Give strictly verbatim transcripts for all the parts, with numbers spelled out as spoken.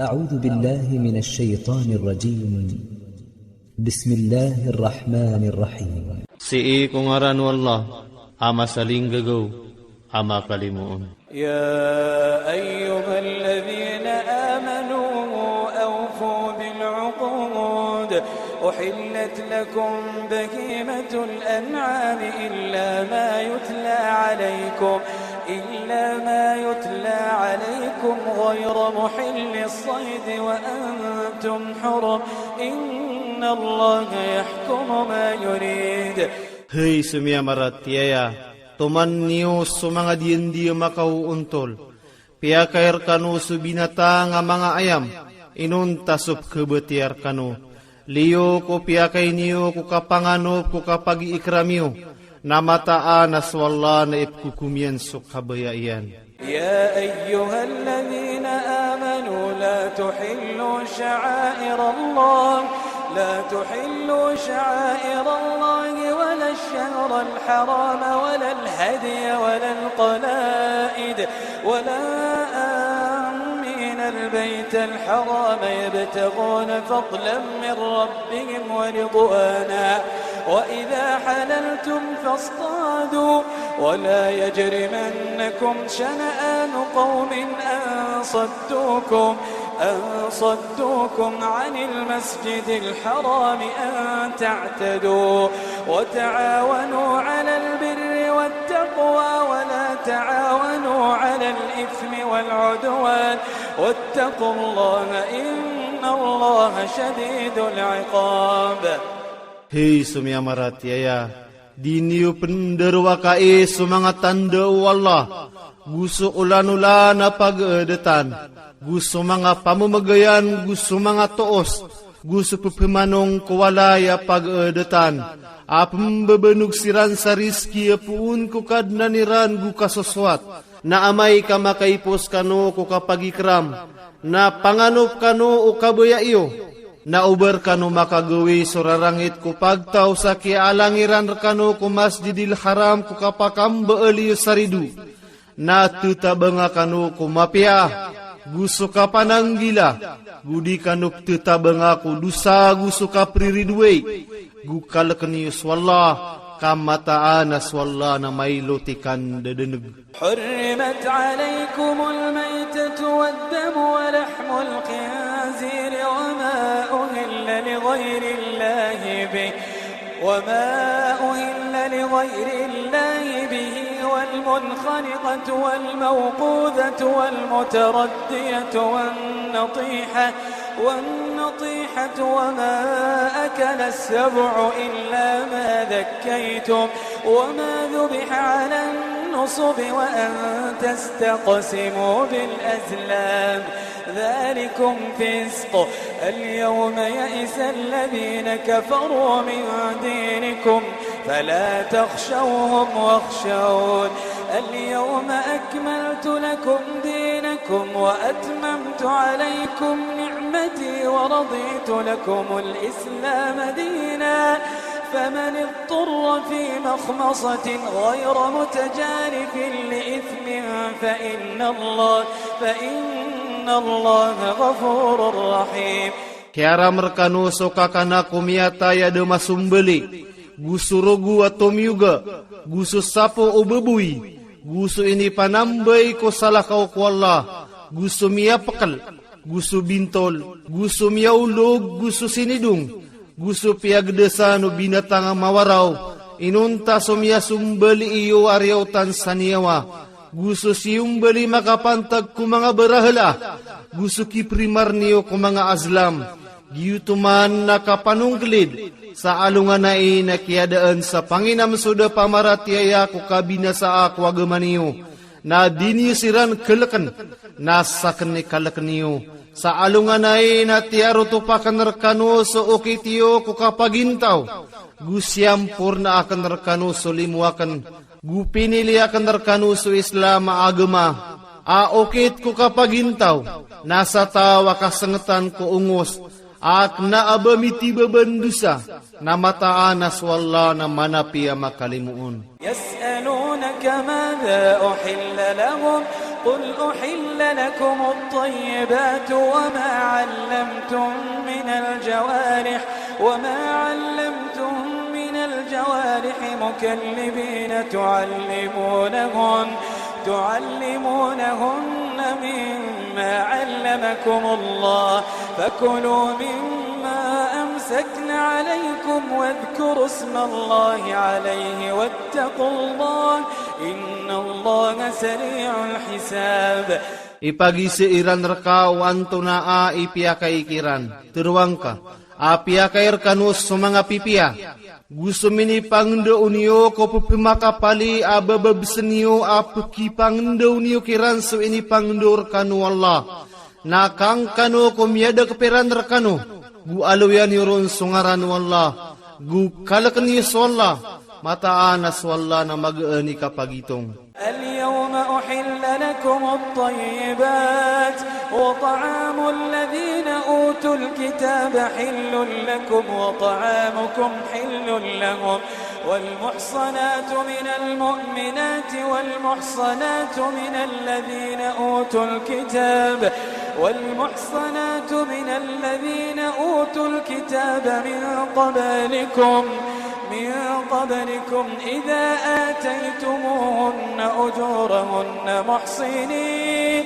أعوذ بالله من الشيطان الرجيم. بسم الله الرحمن الرحيم. Sii ko ngaran o Allah a masalinggagaw a makalimoon. يا أيها الذين آمنوا أوفوا بالعقود. أحلت لكم بهيمة الأنعام إلا ما يتلى عليكم، إلا ما يتلى عليكم غير محل الصيد وأنتم حرم. إن الله يحكم ما يريد. Hay so miyamaratiyaya, toman niyo so manga diyandiya makaoontol. Piyakay rkano so binatang a manga ayam, inonta so pkhabatiya rkano. Liyo ko piyakay niyo ko kapanganop ko kapagiikram iyo, na mataan a so Allah na ipkhokom iyan so kabaya iyan. يا أيها الذين آمنوا لا تحلوا شعائر الله، لا تحلوا شعائر الله ولا الشهر الحرام ولا الهدي ولا القلائد ولا آمين البيت الحرام يبتغون فضلا من ربهم ورضوانا وإذا حللتم فاصطادوا ولا يجرمنكم شنآن قوم أن صدوكم، أن صدوكم عن المسجد الحرام أن تعتدوا، وتعاونوا على البر والتقوى ولا تعاونوا على الإثم والعدوان، واتقوا الله إن الله شديد العقاب. Hay so miyamaratiyaya, di niyo pndarowakaii so manga tanda o Allah, go so olanolan a pagaadatan, go so manga pamamagayan, go so manga toos, go so pphamanong ko walay a pagaadatan, a pmbabanog siran sa rizki a poon ko Kadnan iran go kasosowat, na amay ka makaipos kano ko kapagikram, na panganop kano o kabaya iyo, na oba rkano makagawii so rarangit ko pagtaw sa kiyaalangiran rkano ko Masjidil Haram ko kapakambaal iyo sa rido, na ttabanga kano ko mapiya, go so kapananggila, go di kano pttabanga ko dosa go so kapriridowai, go kalkn iyo so Allah, ka mataan a so Allah na mailot i kandadaneg. حرمت عليكم الميتة والدم ولحم الخنزير وما أهل لغير الله به، وما أهل لغير الله به والمنخنقة والموقوذة والمتردية والنطيحة، والنطيحة وما أكل السبع إلا ما ذكيتم وما ذبح على النصب وأن تستقسموا بالأزلام، ذلكم فسق. اليوم يئس الذين كفروا من دينكم فلا تخشوهم واخشون. اليوم أكملت لكم دينكم وأتممت عليكم نعمتي ورضيت لكم الإسلام دينا، فمن اضطر في مخمصة غير متجانف لإثم فإن الله، فإن الله غفور رحيم. Kiyaram rkano so kakana ko miyatay a da masombali, go so rogo a tomiyoga, go so sapo o baboy, go so inipanambay ko salakaw ko Allah, go so miyapkl, go so bintol, go so miyaolog, go so sinidong, go so piyagdasan o binatang a mawaraw, inonta so miyasombali iyo a riyaotan sa niyawa, go so siyombali makapantag ko manga barahala, go so kiprimar niyo ko manga azlam, giyoto man na kapanongklid sa alongan ai na kiyadaan sa panginam so da pamaratiyaya ko kabinasaa ko agama niyo, na di niyo siran klkn, na sakn i kalkn iyo, sa alongan ai na tiyarotopa akn rkano so okit iyo ko kapagintaw, go siyamporna akn rkano so limo akn, go pinili akn rkano so Islam a agama, a okit ko kapagintaw, na sa taw a kasngtan ko ongos, a kna a ba mitibaban dosa, na mataan a so Allah na manapi a makalimoon. يسألونك ماذا أحل لهم قل أحل لكم الطيبات وما علمتم من الجوارح، وما علمتم من الجوارح مكلبين تعلمونهن، تعلمونهن مما علمكم الله، فكلوا مما أمسكن عليكم واذكروا اسم الله عليه واتقوا الله، إن الله سريع الحساب. Ipagizai iran rka o antonaa i piyakay kiran. Tharoang ka a piyakay rkano so manga pipiya, go so minipangendao niyo ko pphamakapali a bababsn iyo a pkhipangendao niyo kiran so inipangendao rkano o Allah. Na kangkano ko miyadakp iran rkano, go aloya niyo ron so ngaran o Allah, go kalkn iyo so Allah, mataan a so Allah na magaan i kapagitong. اليوم أحل لكم الطيبات وطعام الذين أوتوا الكتاب حل لكم وطعامكم حل لهم والمحصنات من المؤمنات والمحصنات من الذين أوتوا الكتاب والمحصنات من الذين أوتوا الكتاب من قبلكم من قبلكم إذا آتيتموهن أجورهن محصنين،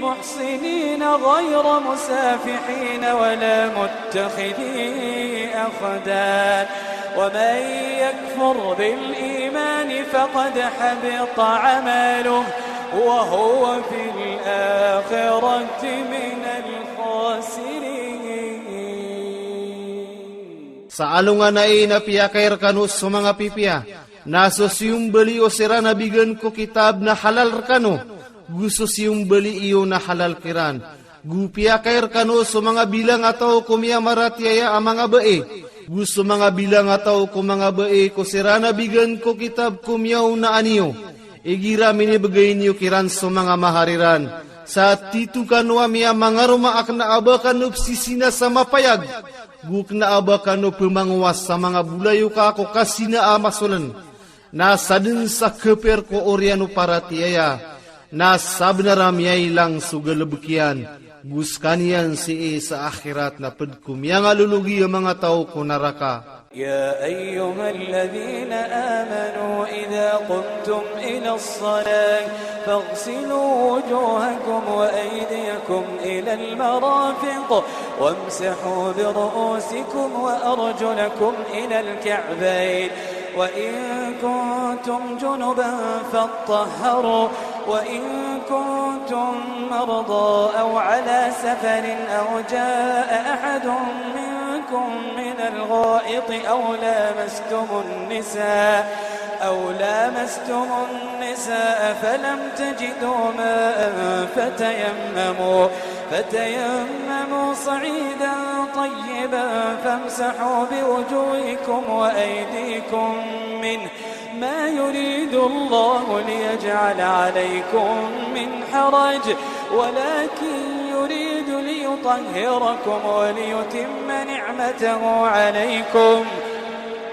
محصنين غير مسافحين ولا متخذي أخدان، ومن يكفر بالإيمان فقد حبط عمله وهو في الآخرة من الخاسرين. Sa alongan ai na piyakay rkano so manga pipiya, na so siyombali o siran a bigan ko kitab na halal rkano, go so siyombali iyo na halal kiran. Go piyakay rkano so manga bilang a taw ko miyamaratiyaya a manga bai, go so manga bilang a taw ko manga bai ko siran a bigan ko kitab ko miyaonaan iyo. Igira minibgay niyo kiran so manga mahar iran, sa tito kano a miyamangaroma a kna a ba kano psisina sa mapayag, go kna a ba kano pmangowas sa manga bolayoka ko kasina a masoln. Na sadn sa kapir ko oriyan o paratiyaya, na sabnar a miyailang so galbk iyan, go skaniyan sii sa akhirat na pd ko miyangalologi a manga taw ko naraka. يا أيها الذين آمنوا إذا قمتم إلى الصلاة فاغسلوا وجوهكم وأيديكم إلى المرافق وامسحوا برؤوسكم وأرجلكم إلى الكعبين وإن كنتم جنبا فاطهروا وإن كنتم مرضى أو على سفر أو جاء أحد منكم من الغائط أو لامستم النساء، أو لامستم النساء فلم تجدوا ماء فتيمموا، فتيمموا صعيدا طيبا فامسحوا بوجوهكم وأيديكم منه، ما يريد الله ليجعل عليكم من حرج، ولكن يريد ليطهركم وليتم نعمته عليكم،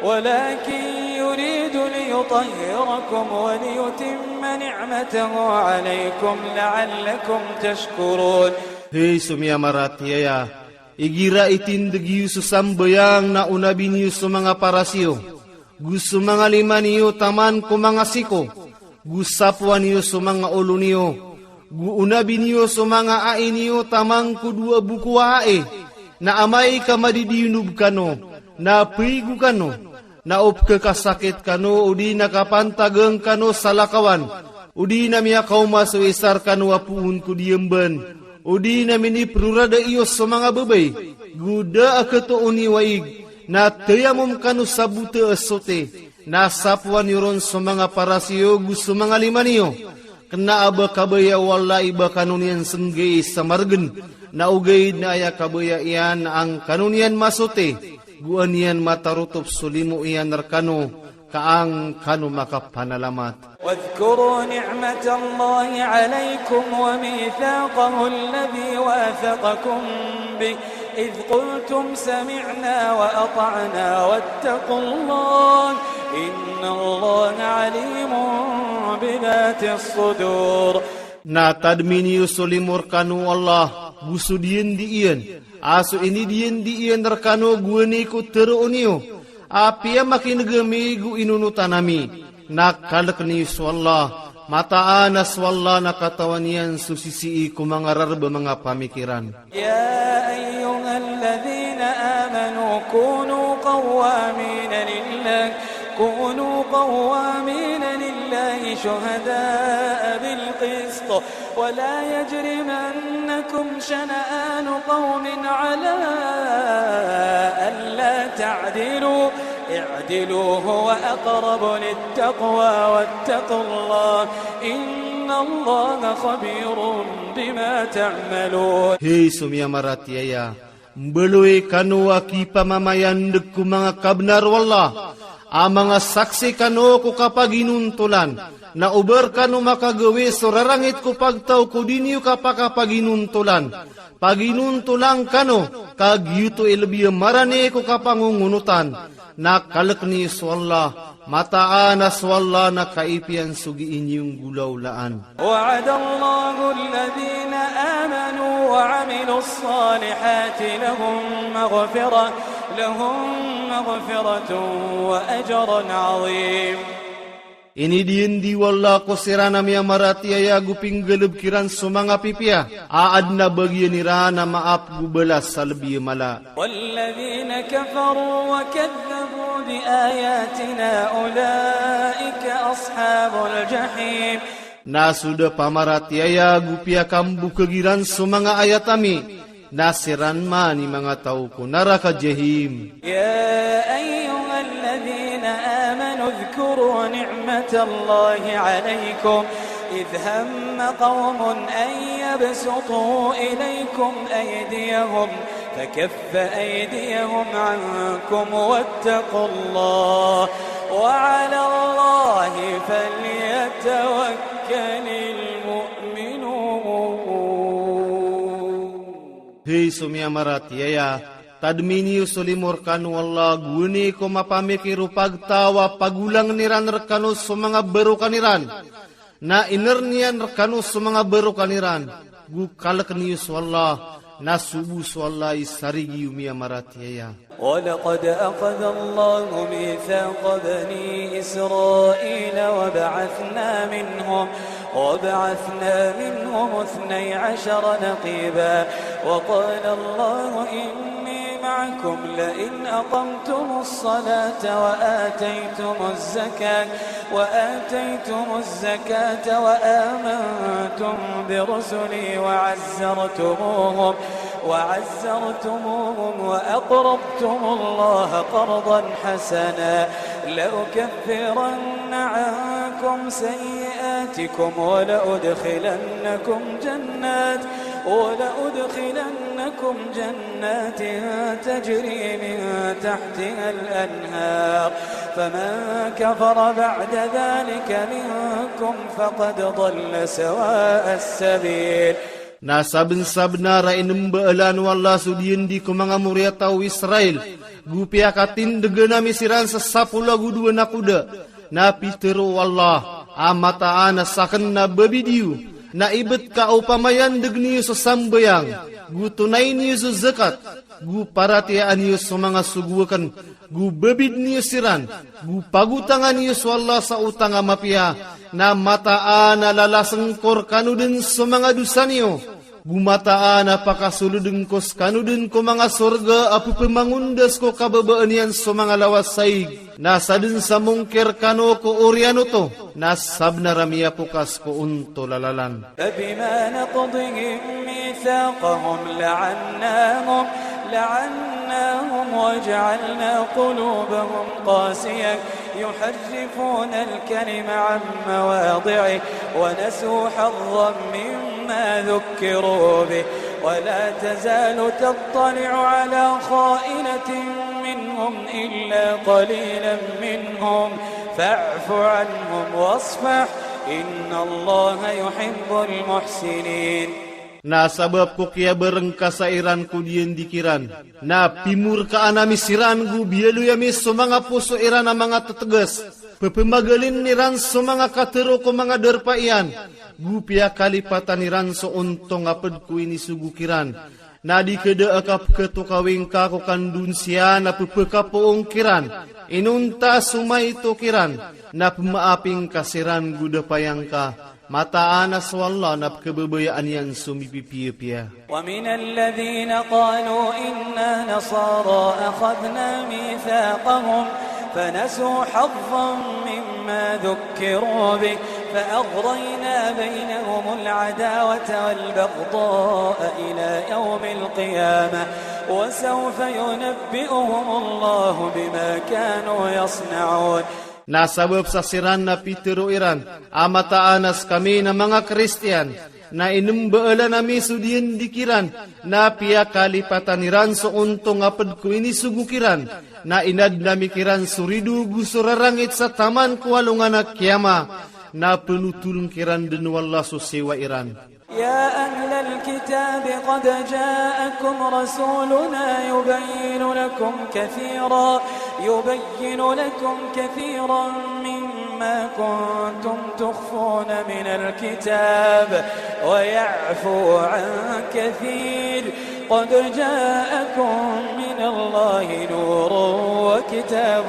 ولكن يريد ليطهركم وليتم نعمته عليكم لعلكم تشكرون. Hay so miyamaratiyaya, igira itindg iyo so sambayang na onabi niyo so manga paras iyo, go so manga lima niyo taman ko manga siko, go sapowan iyo so manga olo niyo, go onabi niyo so manga ai niyo taman ko dowa boko a ai, na amay ka madidiyonob kano, na paigo kano, na o pkhakasakit kano, odi na kapantagn kano sa lakawan, odi na miyakaoma so isa rkano a poon ko diyamban, odi na miniprorada iyo so manga babay, go da a khatoon i waig, na tayamom kano sa bota a sote, na sapowan iyo ron so manga paras iyo go so manga lima niyo. Kna a ba kabaya o Allah i ba kano niyan snggai sa margn, na ogaid na aya kabaya iyan na an kano niyan masote, go an iyan matarotop so limo iyan rkano, ka an kano makapanalamat. واذكروا نعمة الله عليكم وميثاقه الذي واثقكم به إذ قلتم سمعنا وأطعنا واتقوا الله إن الله عليم بذات الصدور. Na tadmi niyo so limo rkano o Allah go so diyandi iyan a so inidiyandi iyan rkano gowani ko tharoon iyo a piyamakineg ami go inonotan ami. Na kalek niyo so Allah, mataan a so Allah na katawan iyan so sisii ko manga rarb a manga pamikiran. يا أيها الذين آمنوا كونوا قوامين لله، كونوا قوامين لله شهداء بالقسط، ولا يجرمنكم شنآن قوم على ألا تعدلوا، اعدلوا هو أقرب للتقوى، واتقوا الله، إن الله خبير بما تعملون. Hay so miyamaratiyaya, mbaloy kano a kipamamayandeg ko manga kabnar o Allah, a manga saksi kano ko kapaginontolan, na oba rkano makagawii so rarangit ko pagtaw ko di niyo kapakapaginontolan. Paginontolan kano, ka giyoto i lbi a marani ko kapangongonotan. Na kalek niyo so Allah, mataan a so Allah na kaipiyan so gii niyo nggolawlaan. وعد الله الذين آمنوا وعملوا الصالحات لهم مغفرة، لهم مغفرة وأجرا عظيما. Inidiyandi o Allah ko siran a miyamaratiyaya go pinggalebek iran so manga pipiya a adn a bagian iran a maap go balas a lbi a mala. والذين كفروا وكذبوا بآياتنا أولئك أصحاب الجحيم. Na so da pamaratiyaya go piyakambokeg iran so manga ayat ami, na siran man i manga taw ko naraka Jahim. يا أيها الذين آمنوا اذكروا نعمة الله عليكم إذ هم قوم أن يبسطوا إليكم أيديهم فكف أيديهم عنكم واتقوا الله وعلى الله فليتوكل المؤمنون. Hay so miyamaratiyaya, tadmi niyo so limo rkano o Allah gowani ko mapamikir o pagtaw a pagolang iran rkano so manga barokan iran. Na iner iyan rkano so manga barokan iran, go kalek niyo so Allah, na so bo so Allah i sarigi o miyamaratiyaya. ولقد أخذ الله ميثاق بني إسرائيل وبعثنا منهم، وبعثنا منهم اثني عشر نقيبا، وقال الله إني معكم لئن أقمتم الصلاة وآتيتم الزكاة، وآتيتم الزكاة وآمنتم برسلي وعزرتموهم، وعزرتموهم وأقرضتم الله قرضا حسنا لأكفرن عنكم سيئاتكم ولأدخلنكم جنات، ولأدخلنكم جنات تجري من تحتها الأنهار، فمن كفر بعد ذلك منكم فقد ضل سواء السبيل. Na sabnsabnar a inmbaalan o Allah so diyandi ko manga moriyataw o Israil, go piyakatindgan ami siran sa sapolo ago dowa na koda, na pitharo o Allah a mataan a sakn na babid iyo, na ibt ka opamayandg niyo so sambayang, go tonay niyo so zakat, go paratiyayaan iyo so manga sogo akn, go babid niyo siran, go pagotangan iyo so Allah sa otang a mapiya, na mataan a lalasn ko rkano dn so manga dosa niyo, go mataan a pakasolodn ko skano dn ko manga sorga a pphamangondas ko kababaan iyan so manga lawas sa ig. Na sadn sa mongkir kano ko oriyan oto, na sabnar a miyapokas ko onto lalalan. فبما نقضهم ميثاقهم لعناهم، لعناهم وجعلنا قلوبهم قاسية يحرفون الكلم عن مواضعه ونسوا حظا مما ذكروا به ولا تزال تطلع على خائنة منهم إلا قليلا منهم فاعف عنهم واصفح إن الله يحب المحسنين. Na sabap ko kiyabarngkasa iran ko diyandi kiran, na pimorkaan ami siran go biyaloy ami so manga poso iran a manga ttgas. Pphmagalin iran so manga katharo ko manga darpa iyan, go piyakalipatan iran so ontong a pd ko inisogo kiran. Na di kda a kapkhatokawing ka ko kandonsiya na pphakapoong kiran. Inonta so maito kiran, na pmaaping ka siran go da payang ka. Mataan a so Allah na pkhababayaan iyan so mipipiyapiya. ومن الذين قالوا إنا نصارى أخذنا ميثاقهم فنسوا حظا مما ذكروا به فأغرينا بينهم العداوة والبغضاء إلى يوم القيامة وسوف ينبئهم الله بما كانوا يصنعون. Na sabap sa siran na pitharo iran a mataan a skami na manga Kristiyan, na inmbaalan ami so diyandi kiran, na piyakalipatan iran so ontong a pd ko inisogo kiran, na inadn ami kiran so rido go so rarangit sa taman ko alongan a kiyama, na pnotoln kiran dn o Allah so siwa iran. يا أهل الكتاب قد جاءكم رسولنا يبين لكم كثيرا، يبين لكم كثيرا مما كنتم تخفون من الكتاب ويعفو عن كثير، قد جاءكم من الله نور وكتاب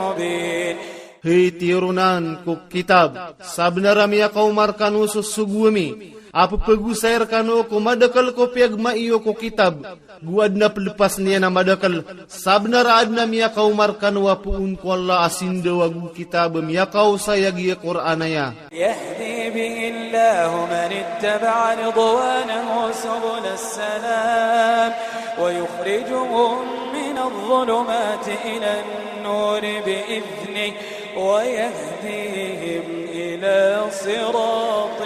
مبين. Hay tiyoron ko kitab, sabnar a miyakaoma rkano so sogo ami a pphagosay rkano ko madakl ko piyagmaiyo ko kitab, go adn a plpasn iyan a madakl, sabnar a adn a miyakaoma rkano a poon ko Allah a sindawa go kitab a miyakaosay a giya Qur'an aya. يهدي به الله من اتبع رضوانه سبل السلام ويخرجهم من الظلمات إلى النور بإذنه ويهديهم إلى صراط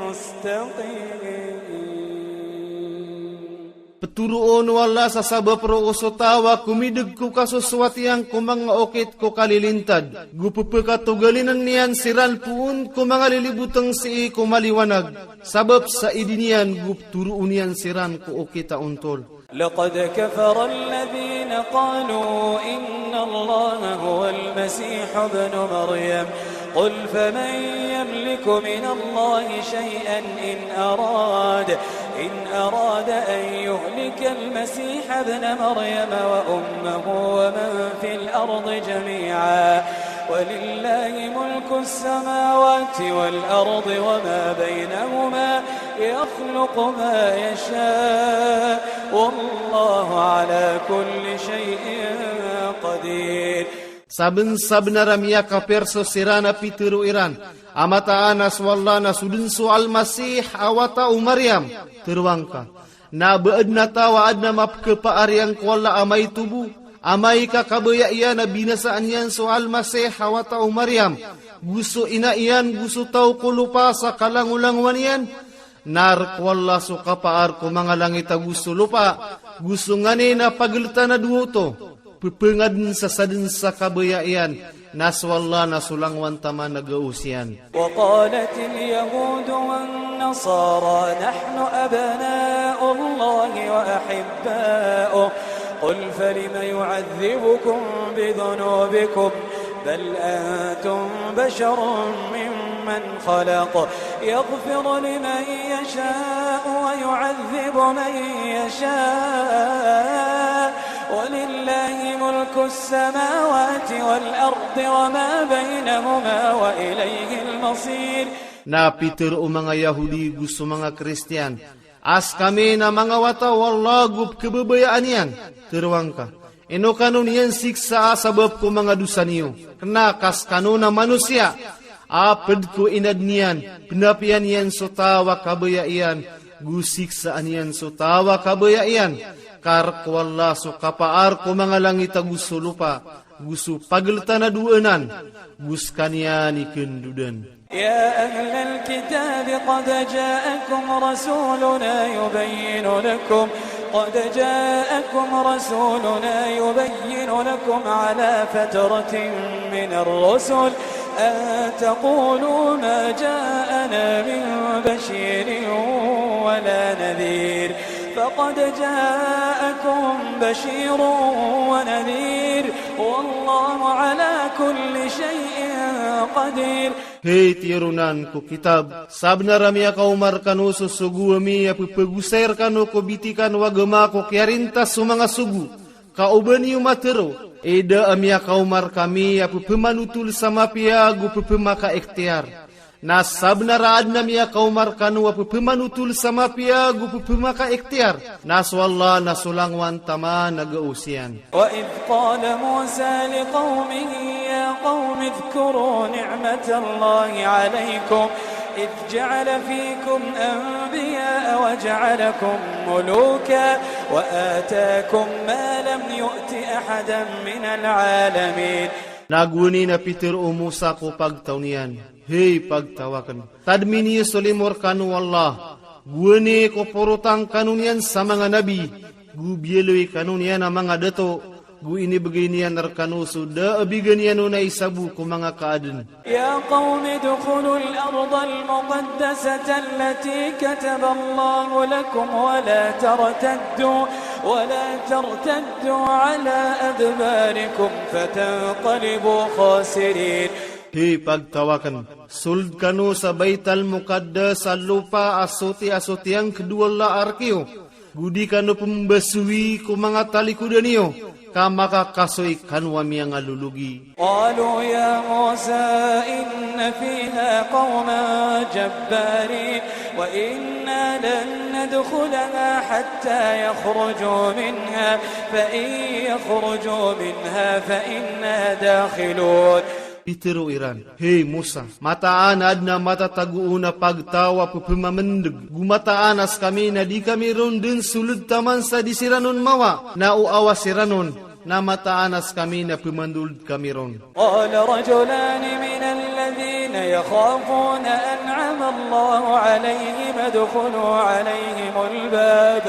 مستقيم. Ptoroon o Allah sa sabap roo so taw a komidg ko kasosowat iyan ko manga okit ko kalilintad, go pphakatogalin iyan siran poon ko manga lilibotng sii ko maliwanag, sabap sa idi niyan go ptoroon iyan siran ko okit a ontol. لقد كفر الذين قالوا إن الله هو المسيح ابن مريم، قل فمن يملك من الله شيئا إن أراد، إن أراد أن يهلك المسيح ابن مريم وأمه ومن في الأرض جميعا، ولله ملك السماوات والأرض وما بينهما، يخلق ما يشاء، والله على كل شيء قدير. Sabnsabnar a miyakapir so siran a pitharo iran a mataan a so Allah na so dn so Almasih a wata o Maryam, tharoang ka. Na ba adn a taw a adn a mapkhapaar iyan ko Allah a maito bo, amay ka kabaya iyan a binasaan iyan so Almasih a wata o Maryam, go so ina iyan, go so taw ko lopa sa kalangolangowan iyan, na rk o Allah so kapaar ko manga langit ago so lopa, go so nganin a pagltan a dowa oto, pphangadn sa sadn sa kabaya iyan, na so Allah na so langowan taman a gaos iyan. وقالت اليهود والنصارى نحن أبناء الله وأحباؤه، قل فلم يعذبكم بذنوبكم، بل أنتم بشر ممن خلق، يغفر لمن يشاء ويعذب من يشاء، ولله ملك السماوات والأرض وما بينهما وإليه المصير. Na pitharo o manga Yahudi go so manga Kristiyan a skami na manga wata o Allah go pkhababayaan iyan, tharoang ka. Ino kano niyan siksaa sabap ko manga dosa niyo? Kna ka skano na manosiya a pd ko inadn iyan, pnapiya niyan so taw a kabaya iyan, go siksaan iyan so taw a kabaya iyan, ka rk o Allah so kapaar ko manga langit ago so lopa, go so pagltan a dowa anan, go skaniyan i khandodan. يا أهل الكتاب قد جاءكم رسولنا يبين لكم، قد جاءكم رسولنا يبين لكم على فترة من الرسل أن تقولوا ما جاءنا من بشير ولا نذير، قد جاءكم بشير ونذير والله على كل شيء قدير. Hay tiyaronan ko kitab, sabnar a miyakaoma rkano so sogo ami a pphagosay rkano ko bitikan o agama ko kiyarintas o manga sogo. Ka oba niyo matharo, ida a miyakaoma rkami a pphmanotol sa mapiya ago pphmakaiktiyar. Na sabnar a adn a miyakaoma rkano a pphmanotol sa mapiya ago pphmakaiktiyar, na so Allah na so langowan taman a gaos iyan. وإذ قال موسى لقومه يا قوم اذكروا نعمة الله عليكم إذ جعل فيكم أنبياء وجعلكم ملوكا وآتاكم ما لم يؤت أحدا من العالمين. Na gowani na pitharo o Musa ko pagtaw niyan, hay pagtaw akn, tadmi niyo so limo rkano o Allah. Gowani ko porotang kano niyan sa manga nabi, go biyaloy kano niyan a manga dato, go inibgay niyan rkano so da a bigan iyan on a isa bo ko manga kaadn. يا قوم ادخلوا الأرض المقدسة التي كتب الله لكم ولا ترتدوا ولا ترتدوا على أدباركم فتنقلبوا خاسرين. Hay pagtaw akn, sold kano sa Baital Muqaddas a lopa a soti a soti angkd o Allah a rk iyo, go di kano pmbasowi ko manga talikodan iyo, ka makakasoy kano a miyangalologi. قالوا يا موسى إن فيها قوما جبارين وإنا لن ندخلها حتى يخرجوا منها فإن يخرجوا منها فإنا داخلون. Pitharo iran, hay Musa, mataan a adn a matatago on a pagtaw a pphmamndg, go mataan a skami na di kami ron dn sold taman sa di siran on mawa, na o awa siran on, na mataan a skami na pmandold kami ron. قال رجلان من الذين يخافون أنعم الله عليهم ادخلوا عليهم الباب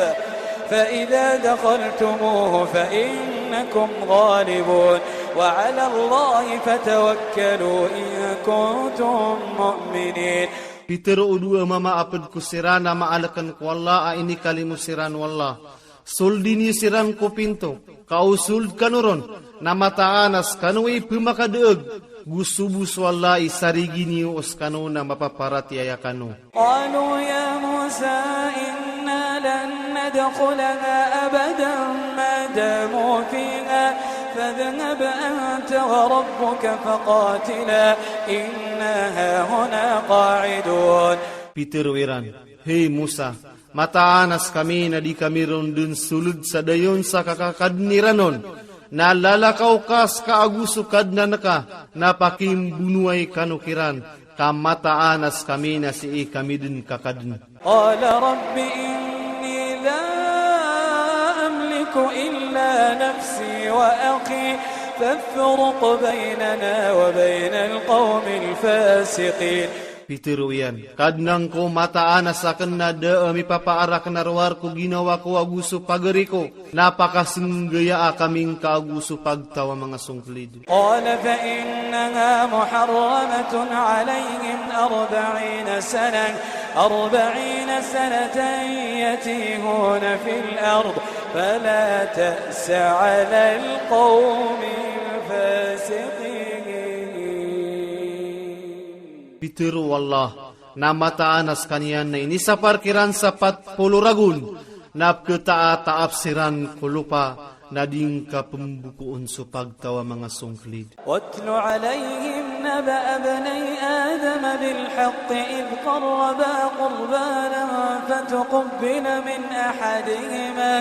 فإذا دخلتموه فإنكم غالبون وعلى الله فتوكلوا إن كنتم مؤمنين. Pitharo o dowa mama a pd ko siran a maalkn ko Allah a inikalimo siran o Allah. Soldi niyo siran ko pinto, ka o sold kano ron, na mataan a skano i pmakadaag, go so bo so Allah i sarigi niyo o skano na mapaparatiyaya kano. قالوا يا موسى إنا لن ندخلها أبدا ما داموا فيها فاذهب أنت وربك فقاتلا إنا هاهنا قاعدون. Pitharo iran, hay Musa, mataan a skami na di kami ron dn sold sa dayon sa kakakadn iran on. Na lalakaw ka ska ago so kadnan ka, na pakimbonowai kano kiran, ka mataan a skami na sii kami dn kakadn. قال رب إني لا أملك إلا نفسي وأخي فافرق بيننا وبين القوم الفاسقين. Pitharo iyan, Kadnan ko, mataan a sakn na da a mipapaarak na rowar ko ginawa ko ago so pagari ko, na pakasnggayaa kami ngka ago so pagtaw a manga songklid. قال فإنها محرمة عليهم أربعين سنة، أربعين سنة يتيهون في الأرض فلا تأس على القوم الفاسقين. Pitharo o Allah, na mataan a skaniyan na inisapar kiran sa pat polo ragon, na pkhataa taap siran ko lopa, na di ngka pmbokoon so pagtaw a manga songklid. واتل عليهم نبأ ابني آدم بالحق إذ قربا قربانا فتقبل من أحدهما،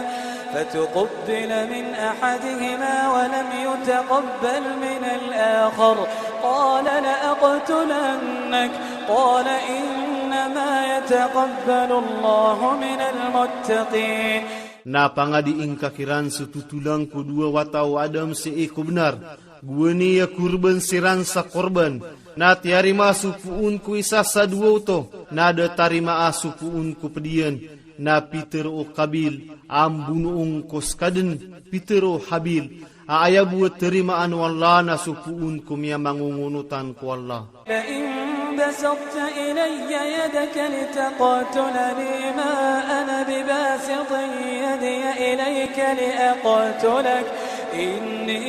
فتقبل من أحدهما ولم يتقبل من الآخر قال لأقتلنك قال إنما يتقبل الله من المتقين. Na pangadii ngka kiran so totolang ko dowa wata o Adam sii ko bnar, gowani a korban siran sa korban, na tiyarima so poon ko isa sa dowa oto, na da tarimaa so poon ko pd iyan, na pitharo o Qabil a mbonoon ko ska dn, pitharo o Habil a aya bo a tarimaan o Allah na so poon ko miyamangongonotan ko Allah. لئن بسطت إلي يدك لتقتلني ما أنا بباسط يدي إليك لأقتلك إني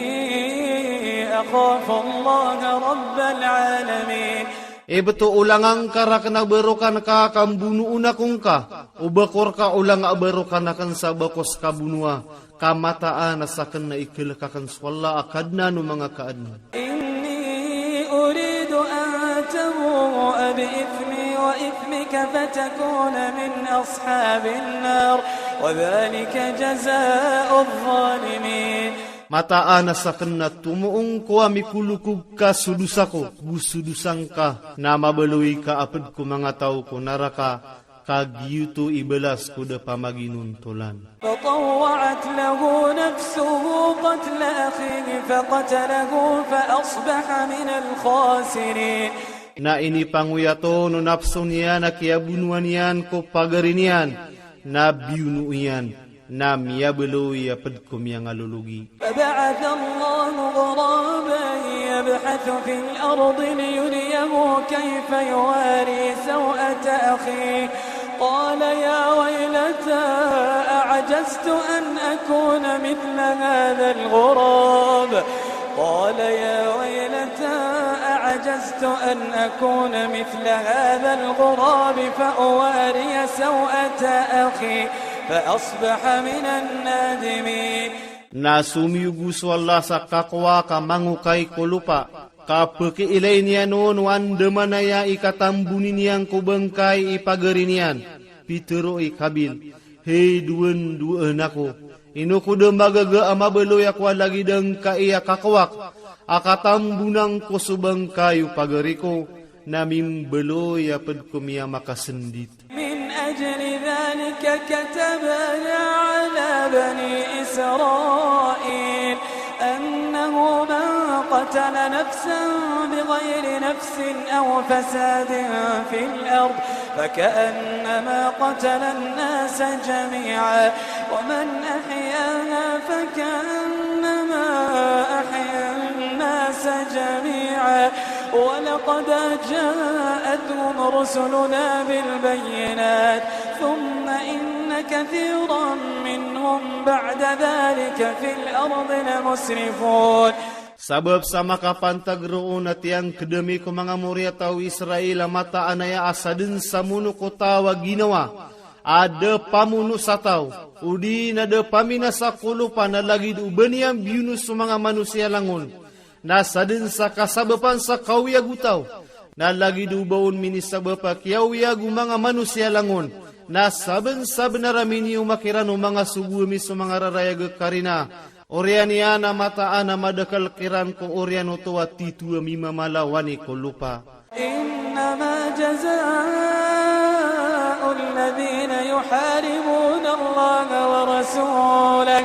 أخاف الله رب العالمين. Ibt o olangan ka rakn a barokan ka a kambonoon ako ngka, o ba ko rka olanga a barokan akn sa ba ko ska bonoa, ka mataan a sakn na iklk akn so Allah a Kadnan o manga kaadn. إني أريد أن تبوء بإثمي وإثمك فتكون من أصحاب النار وذلك جزاء الظالمين. Mataan a sakn na tomoong ko a mikolokog ka so dosa ko, go so dosa ngka, na mabaloy ka a pd ko manga taw ko naraka, ka giyoto i balas ko da pamaginontolan. فطوعت له نفسه قتل أخيه فقتله فأصبح من الخاسرين. Na inipangoyat on o napso niyan a kiyabonoa niyan ko pagari niyan, na biyono iyan, na miyabaloy a pd ko miyangalologi. فبعث الله غرابا يبحث في الأرض ليريه كيف يواري سوءة أخيه قال يا ويلتى أعجزت أن أكون مثل هذا الغراب قال يا ويلتى أعجزت أن أكون مثل هذا الغراب فأواري سوءة أخي فأصبح من النادمين. Na somiyogo so Allah sa kakowak a mangokay ko lopa, ka pkiilay niyan on o andamanaya i katamboni niyan ko bangkay i pagari niyan, pitharo i Qabil, hay dowan-dowaan ako, ino ko da magaga a mabaloy ako a lagid angkai a kakowak a katambonan ko so bangkay o pagari ko, na mimbaloy a pd ko miyamakasndit. من أجل ذلك كتبنا على بني إسرائيل أنه من قتل نفسا بغير نفس أو فساد في الأرض فكأنما قتل الناس جميعا ومن أحياها فكأنما أحيا الناس جميعا ولقد جاءتهم رسلنا بالبينات ثم إن كثيرا منهم بعد ذلك في الأرض لمسرفون. Sabap sa makapantag roo na tiyangkd ami ko manga moriyataw o Israel a mataan aya a sadn sa mono ko taw a ginawa a da pamono sa taw, odi na da paminasa ko lopa na lagid o ba niyan biyono so manga manosiya langon, na sadn sa kasabapan sa kaoyag o taw, na lagid o ba on minisabap a kiyaoyag o manga manosiya langon, na sabnsabnar a miniyomak iran o manga sogo ami so manga rarayag a karina. Oriyan iyan a mataan a madakl kiran ko oriyan oto a titho a mimamala wani ko lopa. إنما جزاء الذين يحاربون الله ورسوله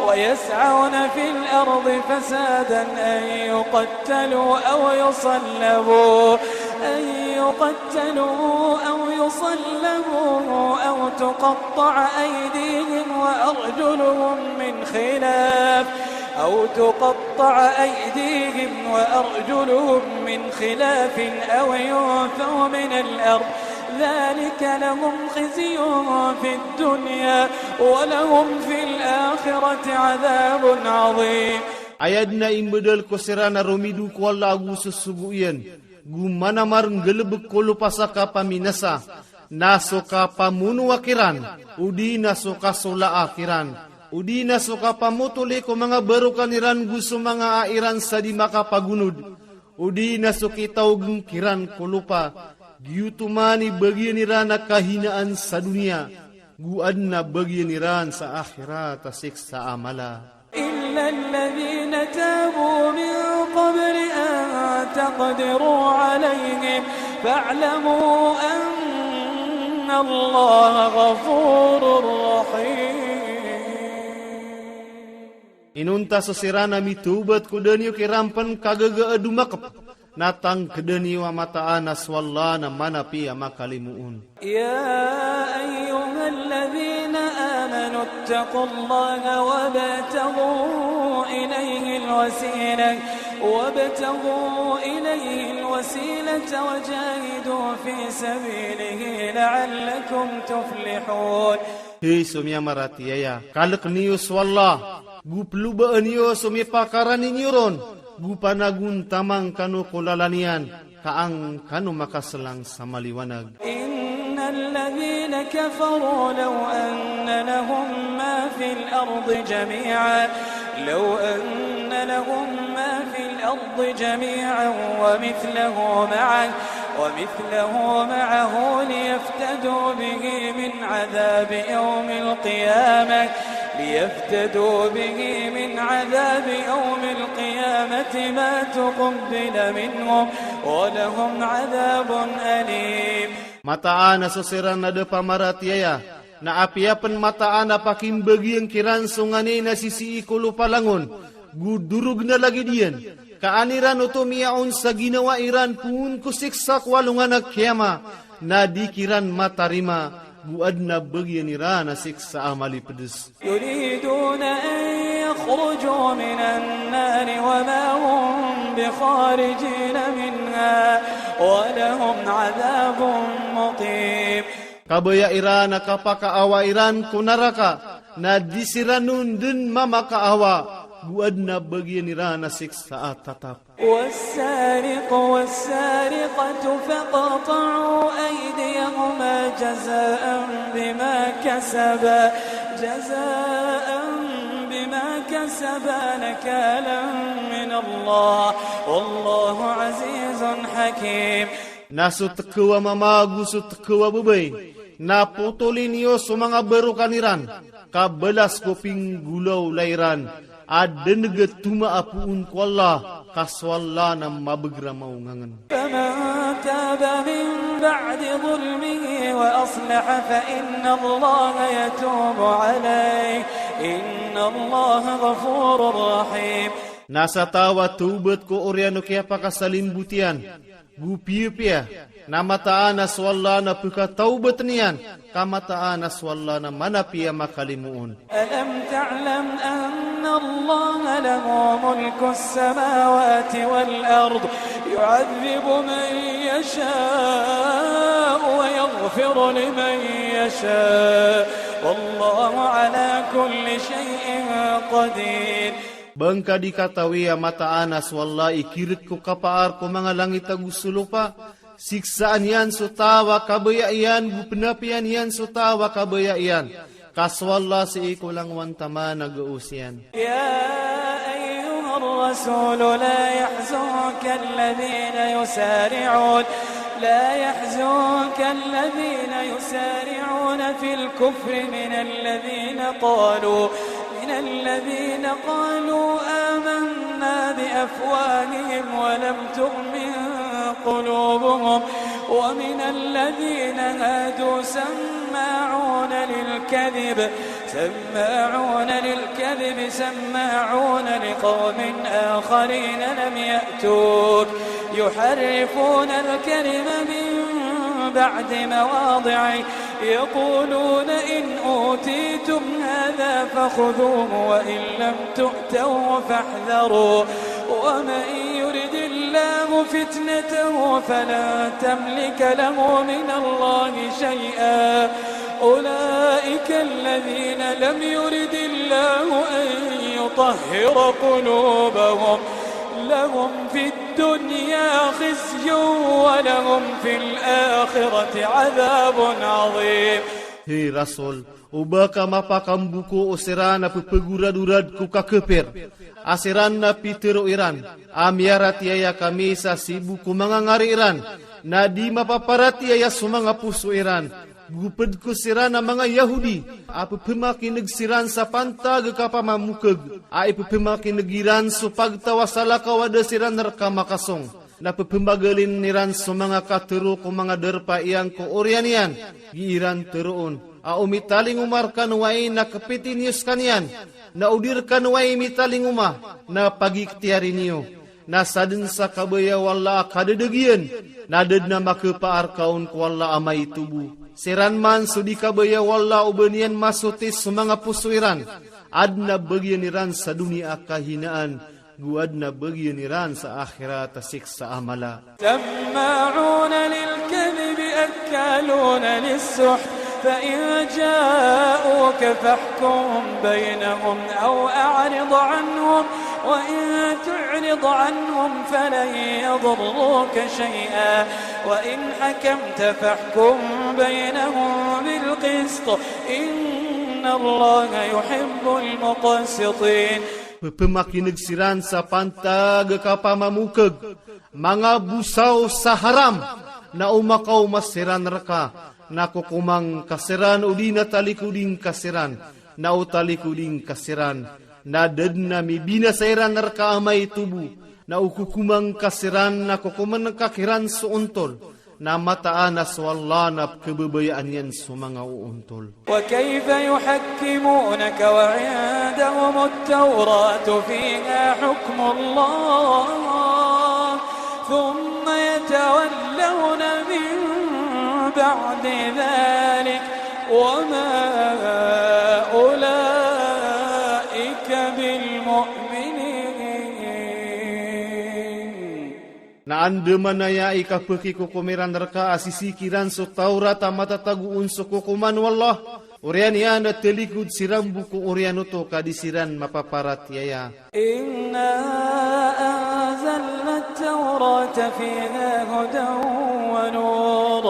ويسعون في الأرض فسادا أن يقتلوا أو يصلبوا، أن يقتلوا أو يصلبوا أو تقطع أيديهم وأرجلهم من خلاف، أو تقطع أيديهم وأرجلهم من خلاف أو ينفوا من الأرض ذلك لهم خزي في الدنيا ولهم في الآخرة عذاب عظيم. Aya dn a imbdal ko siran a romido ko Allah ago sosogo iyan, go manamar nggalbk ko lopa sa kapaminasa, na so kapamonoa kiran, odi na so kasolaa kiran, odi na so kapamotoli ko manga barokan iran go so manga a iran sa di makapagonod, odi na so kitaogn kiran ko lopa, giyoto man i bagian iran a kahinaan sa doniya, go adn a bagian iran sa akhirat a siksa a mala. إلا الذين تابوا من قبل أن تقدروا عليهم فاعلموا أن الله غفور رحيم. Inonta so siran a mitawbat ko da niyo kiran pn kagaga a domakp, na tangkda niyo a mataan a so Allah na manapi a makalimoon. يا أيها الذين آمنوا اتقوا الله وابتغوا إليه الوسيلة وابتغوا إليه الوسيلة وجاهدوا في سبيله لعلكم تفلحون. Hay so miyamaratiyaya, kalk niyo so Allah, go plobaan iyo so mipakarani niyo ron, go panagontamang kano ko lalan iyan, ka an kano makaselang sa maliwanag. إن الذين كفروا لو أن لهم ما في الأرض جميعا، لو أن لهم ما في الأرض جميعا ومثله معه، ومثله معه ليفتدوا به من عذاب يوم القيامة، ليفتدوا به من عذاب يوم القيامة ما تقبل منهم ولهم عذاب أليم. Mataan a so siran a da pamaratiyaya, na apiya pen mataan a pakimbagian kiran so nganin a sisii ko lopa langon, go dorog na lagid iyan, ka an iran oto miyaon sa ginawa iran poon ko siksa ko alongan a kiyama, na di kiran matarima, go aden a bagian iran a siksa a malipedes. يريدون أن يخرجوا من النار وما هم بخارجين منها ولهم عذاب مقيم. Kabaya iran a kapakaawa iran ko naraka, na di siran on den mamakaawa, go aden a bagian iran a siksa a tatap. والسارق والسارقة فاقطعوا أيديهما جزاء بما كسبا، جزاء بما كسبا نكالا من الله، والله عزيز حكيم. Na so tkew a mama ago so tkew a babay, na potoli niyo so manga barokan iran, ka balas ko pinggolawla iran, a deneg a tomaa poon ko Allah, ka so Allah na mabeger a maongangen. فمن تاب من بعد ظلمه وأصلح فإن الله يتوب عليه، إن الله غفور رحيم. Na sa taw a tawbat ko oriyan o kiyapakasalimbot iyan, go piyapiya, na mataan a so Allah na pekatawbat niyan, ka mataan a so Allah na manapiya makalimoon. ألم تعلم أن الله له ملك السماوات والأرض يعذب من يشاء ويغفر لمن يشاء والله على كل شيء قدير. Ba ngka di katawi a mataan a so Allah i kirek ko kapaar ko manga langit ago so lopa, siksaan iyan so taw a kabaya iyan, go penapiyan iyan so taw a kabaya iyan. Ka so Allah sii ko langowan taman a gaos iyan. يا أيها الرسول لا يحزنك الذين يسارعون، لا يحزنك الذين يسارعون في الكفر من الذين قالوا من الذين قالوا آمنا بأفواههم ولم تؤمن قلوبهم ومن الذين هادوا سماعون للكذب، سماعون للكذب سماعون لقوم آخرين لم يأتوك يحرفون الكلم من بعد مواضعه يقولون إن أوتيتم هذا فخذوه وإن لم تؤتوه فاحذروا ومن يرد الله فتنته فلن تملك له من الله شيئا أولئك الذين لم يرد الله أن يطهر قلوبهم لهم في الدنيا خزي ولهم في الآخرة عذاب عظيم. Hay Rasul, o ba ka mapakamboko o siran a pepegoradorad ko kakepir a siran na pitero iran a miyaratiyaya kami sa sii bo ko manga ngari iran, na di mapaparatiyaya so manga poso iran. Go ped ko siran a manga Yahudi a pepemakineg siran sa pantag a kapamamokeg a ipepemakineg iran so pagtaw a salakaw a da siran reka makasong. Na pepemagalin iran so manga katero ko manga darpa iyan ko oriyan iyan, gii ran teroon a o mitalingoma rekano ai na kepiti niyo sekaniyan, na o di rekano ai mitalingoma na pagikhtiyari niyo. Na saden sa kabaya o Allah a kadadagiyan, na da den a makepaar ka on ko Allah a maito bo. Siran man so di kabaya o Allah o ba niyan masotis so manga poso iran, aden a bagian iran sa doniya a kahinaan, Go adn a bagian iran sa akhirat a siksa a mala. سماعون للكذب أكالون للسحت فإن جاءوك فاحكم بينهم أو أعرض عنهم وإن تعرض عنهم فلن يضروك شيئا وإن حكمت فاحكم بينهم بالقسط إن الله يحب المقسطين. Pphamakin'g siran sa pantag a kapamamokg, manga bosaw sa haram, na o makaoma siran rka, na kokomangka siran odi na talikodingka siran, na o talikodingka siran, na da dn a mibinasa iran rka a maito bo, na o kokomangka siran na kokomangka kiran so ontol. Na mataan a so Allah na pkhababayaan iyan so manga oontol. وكيف يحكمونك وعندهم التوراة فيها حكم الله ثم يتولون من بعد ذلك وما أولئك بالمؤمنين. Na andamanaya i kapkhikokom iran rka a sisii kiran so Tawrat a matatago on so kokoman o Allah, oriyan iyan a talikod siran bo ko oriyan oto ka di siran mapaparatiyaya. إنا أنزلنا التوراة فيها هدى ونور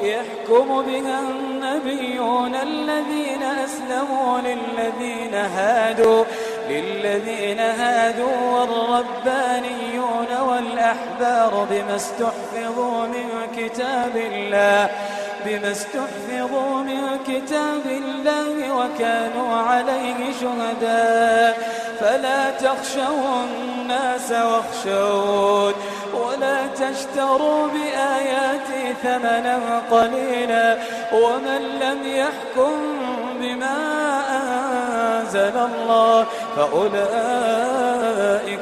يحكم بها النبيون الذين أسلموا للذين هادوا للذين هادوا والربانيون والأحبار بما استحفظوا من كتاب الله بما استحفظوا من كتاب الله وكانوا عليه شهداء فلا تخشوا الناس واخشون ولا تشتروا بآياتي ثمنا قليلا ومن لم يحكم بما أنزل الله فأولئك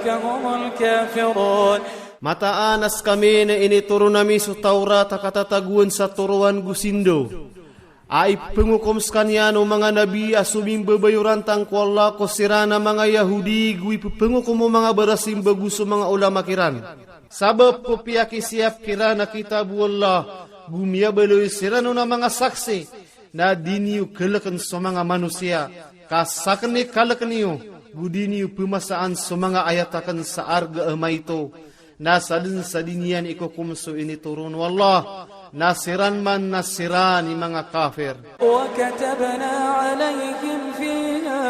هم الكافرون. Mataan a skami na initoron ami so Tawrat a katatagoan sa toroan go sindaw a ipephangokom skaniyan o manga nabi a somimbabayorantang ko Allah ko siran a manga Yahudi go ipephangokom o manga barasimba go so manga olama kiran. Sabap ko piyakisiyap kiran a kitab o Allah go miyabaloy siran on a manga saksi, na di niyo kalkn so manga manosiya ka sakn i kalk niyo, go di niyo pmasaan so manga ayat akn sa arga a maito. Na sadn sa di niyan ikokom so initoron o Allah, na siran man na siran i manga kafir. وكتبنا عليهم فيها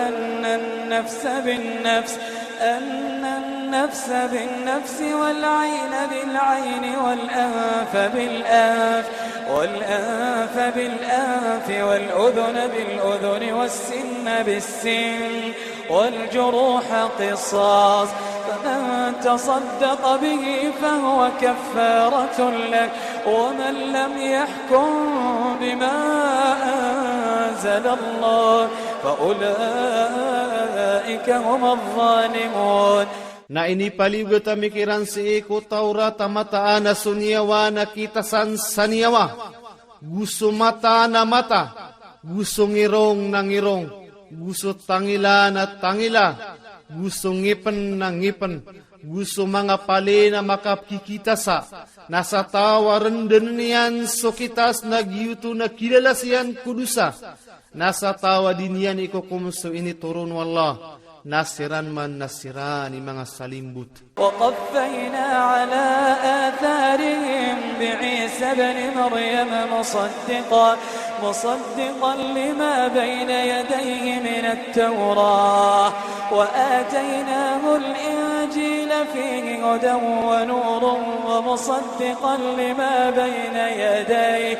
أن النفس بالنفس أن النفس بالنفس والعين بالعين والأنف بالأنف والأنف بالأنف والأذن بالأذن والسن بالسن والجروح قصاص فمن تصدق به فهو كفارة له ومن لم يحكم بما أنزل الله فأولئك هم الظالمون. Na inipaliyogat ami kiran sii ko Tawrat a mataan a so niyawa na kitasan sa niyawa, go so mata na mata, go so ngirong na ngirong, go so tangila na tangila, go so ngipn na ngipn, go so manga pali na makapkikitasa, na sa taw a rndn iyan so kitas na giyoto na kilalas iyan ko dosa. Na sa taw a di niyan ikokom so initoron o Allah, na siran man na siran i manga salimbot. وقفينا على آثارهم بعيسى ابن مريم مصدقا، مصدقا لما بين يديه من التوراة، وآتيناه الإنجيل فيه هدى ونور ومصدقا لما بين يديه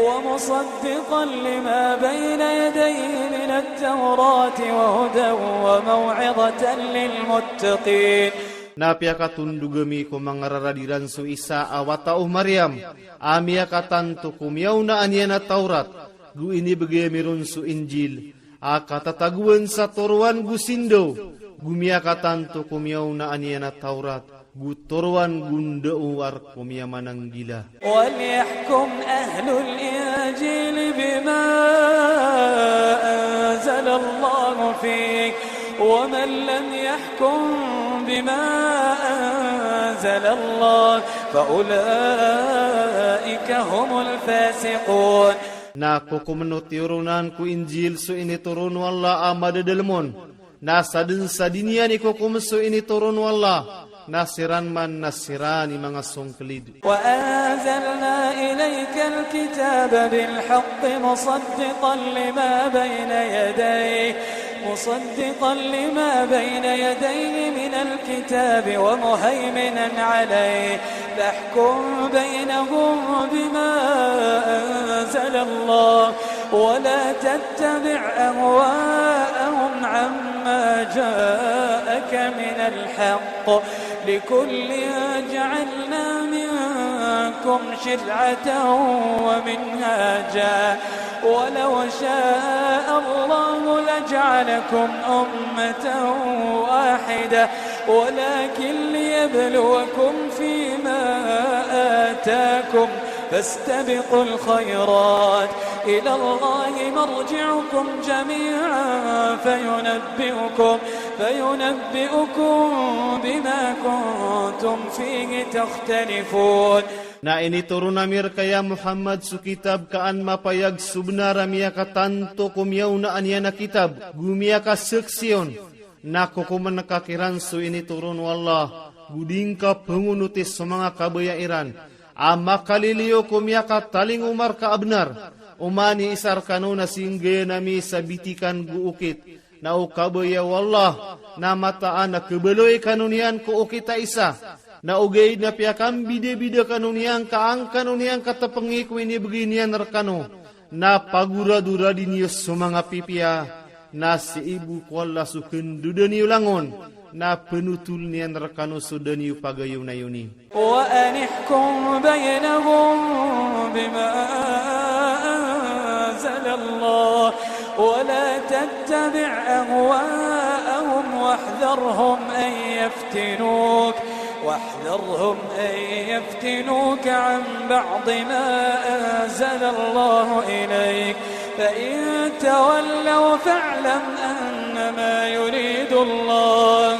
ومصدقا لما بين يديه من التوراة وهدى وموعظة للمتقين. Na piyakatondog ami ko manga rarad iran so Isa a wata o Maryam, a miyakatanto ko miyaonaan iyan a Tawrat, go inibgay ami ron so Injil, a katatagoan sa toroan go sindaw, go miyakatanto ko miyaonaan iyan a Tawrat, go toroan go ndao a rk o miyamananggila. وليحكم أهل الإنجيل بما أنزل الله فيه ومن لم يحكم بما أنزل الله فأولئك هم الفاسقون. Na kokomn o tiyoronan ko Injil so initoron o Allah a madadalm on, na sadn sa di niyan ikokom so initoron o Allah, na siran man na siran i manga songklid. وأنزلنا إليك الكتاب بالحق مصدقا لما بين يديه، مصدقا لما بين يديه من الكتاب ومهيمنا عليه، فاحكم بينهم بما أنزل الله، ولا تتبع أهواءهم عما جاءك من الحق، لكل جعلنا منكم شرعة ومنهاجا، ولو شاء الله لجعلكم أمة واحدة، ولكن ليبلوكم فيما آتاكم، فاستبقوا الخيرات، إلى الله مرجعكم جميعا فينبئكم، فينبئكم بما كنتم فيه تختلفون. Na initoron ami rka ya Muhammad so kitab ka an mapayag so bnar a miyakatanto ko miyaonaan iyan a kitab, go miyakasaksi on. Na kokomn ka kiran so initoron o Allah, go di ngka pngonoti so manga kabaya iran a makaliliyo ko miyakatalingoma rka a bnar. Oman i isa rkano na singgay ami sa bitikan go okit, na o kabaya o Allah na mataan a khabaloy kano niyan ko okit a isa. Na ogaid na piyakambidabida kano niyan ka an kano niyan katpngi ko inibgay niyan rkano, na pagoradoradi niyo so manga pipiya, na sii bo ko Allah so kndodani o langon, na pnotoln iyan rkano so da niyo pagayonayoni. وأن احكم بينهم بما أنزل الله ولا تتبع أهواءهم واحذرهم أن يفتنوك، واحذرهم أن يفتنوك عن بعض ما أنزل الله إليك، فإن تولوا فاعلم أنما يريد الله،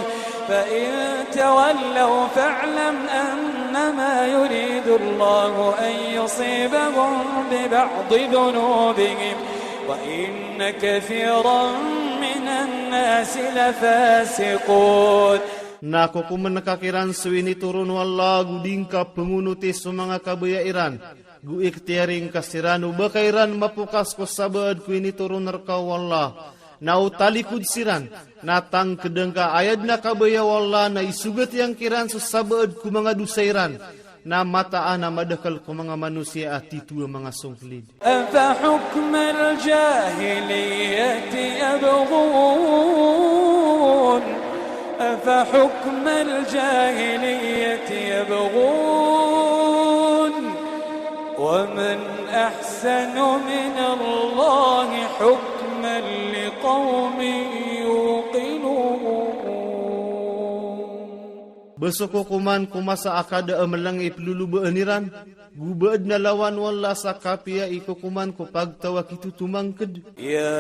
فإن تولوا فاعلم أنما يريد الله أن يصيبهم ببعض ذنوبهم، وإن كثيرا من الناس لفاسقون. Na kokomn ka kiran so initoron o Allah, go di ngka pngonoti so manga kabaya iran, go ikhtiyari ngka siran o ba ka iran mapokas ko sabaad ko initoron rka o Allah. Na o talikod siran, na tangkd ngka a aya dn a kabaya o Allah na isogat iyan kiran so sabaad ko manga dosa iran. Na mataan a madakl ko manga manosiya a titho a manga songklid. أفحكم الجاهلية يبغون، أفحكم الجاهلية يبغون، ومن أحسن من الله حكما لقوم يوقنون. Ba so kokoman ko masa a kada a mlng i plolobaan iran, go ba adn a lawan o Allah sa kapiya i kokoman ko pagtaw a kitotomangkd. يا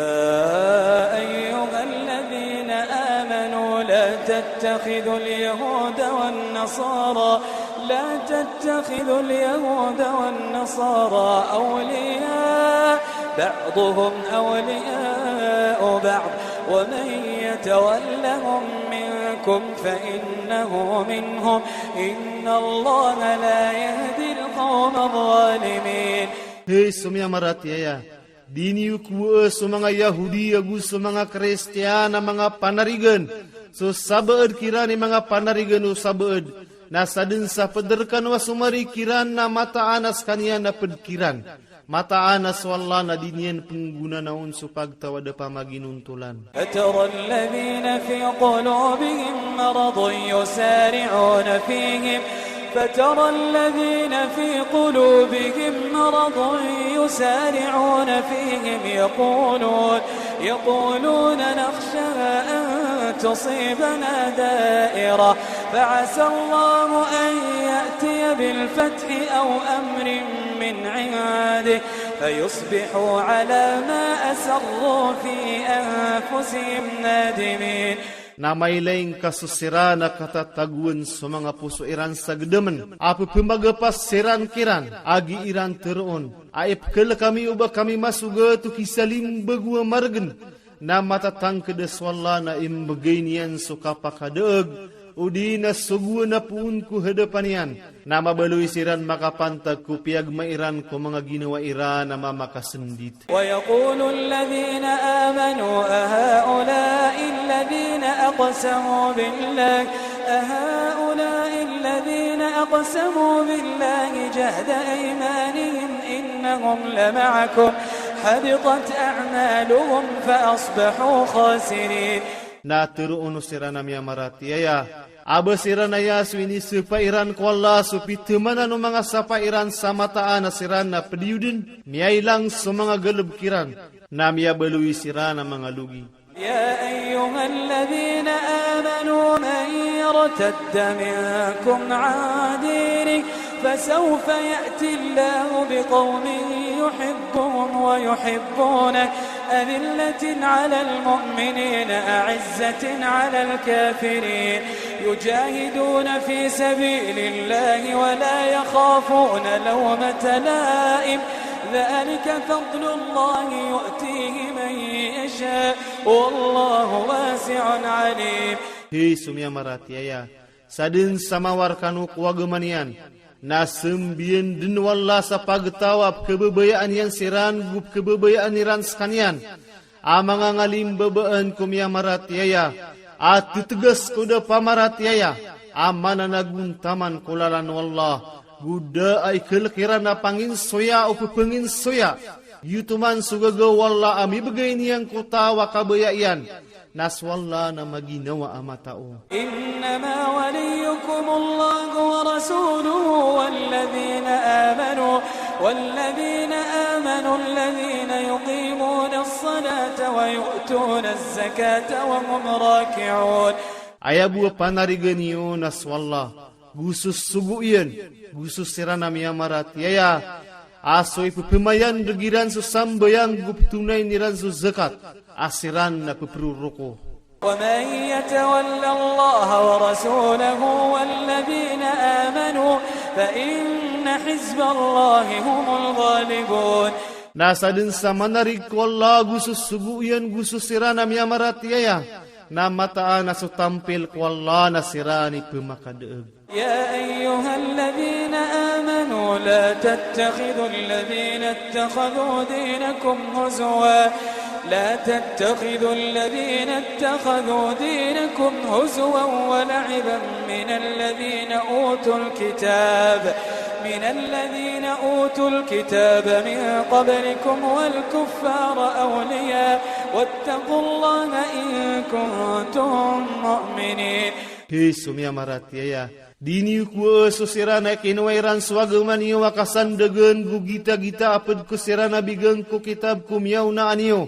أيها الذين آمنوا لا تتخذوا اليهود والنصارى، لا تتخذوا اليهود والنصارى أولياء، بعضهم أولياء بعض، ومن يتولهم منكم فإنه منهم، إن الله لا يهدي القوم الظالمين. Hay so miyamaratiyaya, di niyo kowaa so manga Yahudi ago so manga Kristiyan a manga panarigan so sabaad kiran i manga panarigan o sabaad, na sadn sa pd rkano a somari kiran na mataan a skaniyan na pd kiran. Mataan a so Allah na di niyan pnggonanaon so pagtaw a da pamaginontolan. فترى الذين في قلوبهم مرض يسارعون فيهم، فترى الذين في قلوبهم مرض يسارعون فيهم يقولون، يقولون نخشى أن تصيبنا دائرة، فعسى الله أن يأتي بالفتح أو أمر من عنده، فيصبحوا على ما أسروا في أنفسهم نادمين. Na mailay ngka so siran a katatagoan so manga poso iran sa gedemen a pepemagapas siran kiran a gii ran teroon a ipekele kami o ba kami masogat o kisalimbag o a maregen. Na matatangked so Allah na imbegay niyan so kapakadaeg, odi na sogoan a poon ko hadapan iyan. Na mabaloy siran makapantag ko piyagma iran ko manga ginawa iran a mamakasendit. ويقول الذين آمنوا أهؤلاء الذين أقسموا بالله، أهؤلاء الذين أقسموا بالله جهد أيمانهم إنهم لمعكم حبطت أعمالهم فأصبحوا خاسرين. Na teroon o siran a miyamaratiyaya a ba siran aya so inisepa iran ko Allah so pitemanan o manga sapa iran sa mataan a siran na pediyoden, miyailang so manga galebek iran, na miyabaloy siran a manga logi. يا أيها الذين آمنوا من يرتد منكم عن دينه فسوف يأتي الله بقوم يحبهم ويحبونه أذلة على المؤمنين أعزة على الكافرين يجاهدون في سبيل الله ولا يخافون لومة لائم ذلك فضل الله يؤتيه من يشاء والله واسع عليم. Hay so miyamaratiyaya, sa den sa mawar kano ko agama niyan, na sembiyan den o Allah sa pagtaw a pekebabayaan iyan siran go pekebabayaan iran sekaniyan a manga ngalimbabaan ko miyamaratiyaya a tetegas ko da pamaratiyaya a mananagontaman ko lalan o Allah, go da a ikelek iran a panginsoya o pepenginsoya. Giyoto man so gagaw o Allah a mibegay niyan ko taw a kabaya iyan, na so Allah na maginawa a matao. إنما وليكم الله ورسوله والذين آمنوا، والذين آمنوا الذين يقيمون الصلاة ويؤتون الزكاة وهم راكعون. Aya bo a panarigan iyo na so Allah, go so sogo iyan, go so siran a miyamaratiyaya, a so ipepemayan den iran so sambayang go petonayn iran so zakat, a siran na peperoroko. ومن يتول الله ورسوله والذين آمنوا فإن حزب الله هم الغالبون. Na sa den sa manarig ko Allah go so sogo iyan go so siran a miyamaratiyaya, na mataan a so tampil ko Allah na siran i pemakadaeg. يا أيها الذين آمنوا لا تتخذوا الذين اتخذوا دينكم هزوا، لا تتخذوا الذين اتخذوا دينكم هزوا ولعبا من الذين أوتوا الكتاب، من الذين أوتوا الكتاب من قبلكم والكفار أولياء واتقوا الله إن كنتم مؤمنين. Hay so miyamaratiyaya, di niyo kowaa so siran a kinowa iran so agama niyo a kasandagan go gitagita a ped ko siran a bigan ko kitab ko miyaona niyo,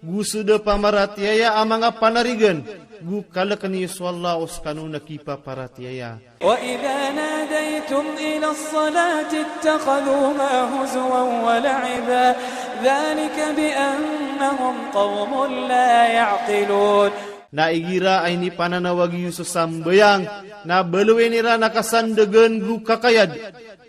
go so da pamaratiyaya a manga panarigan, go kaleken iyo so Allah o sekano na kipaparatiyaya. وإذا ناديتم إلى الصلاة اتخذوها هزوا ولعبا ذلك بأنهم قوم لا يعقلون. Na igira a inipananawag iyo so sambayang, na baloyen iran a kasandagan go kakayad.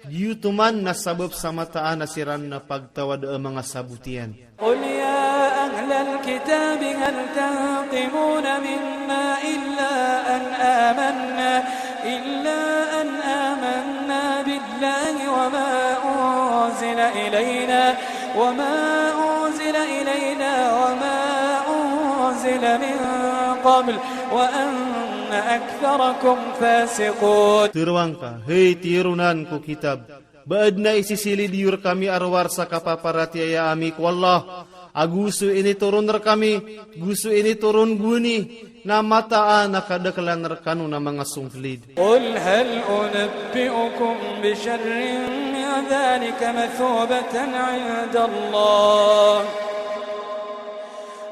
Giyoto man na sabap sa mataan a siran na pagtawad a manga sabot iyan. قل يا أهل الكتاب هل تنقمون منا إلا أن آمنا، إلا أن آمنا بالله وما أنزل إلينا وما أنزل إلينا وما أنزل من قبل وأن أكثركم فاسقون. Teroa ngka, hay tironan ko kitab, ba aden a isisilid iyo rekami a rowar sa kapaparatiyaya ami ko Allah, ago so initoron rekami, go so initoron gowani, na mataan a kadaklan rekano na manga songklid. قل هل أنبئكم بشر من ذلك مثوبة عند الله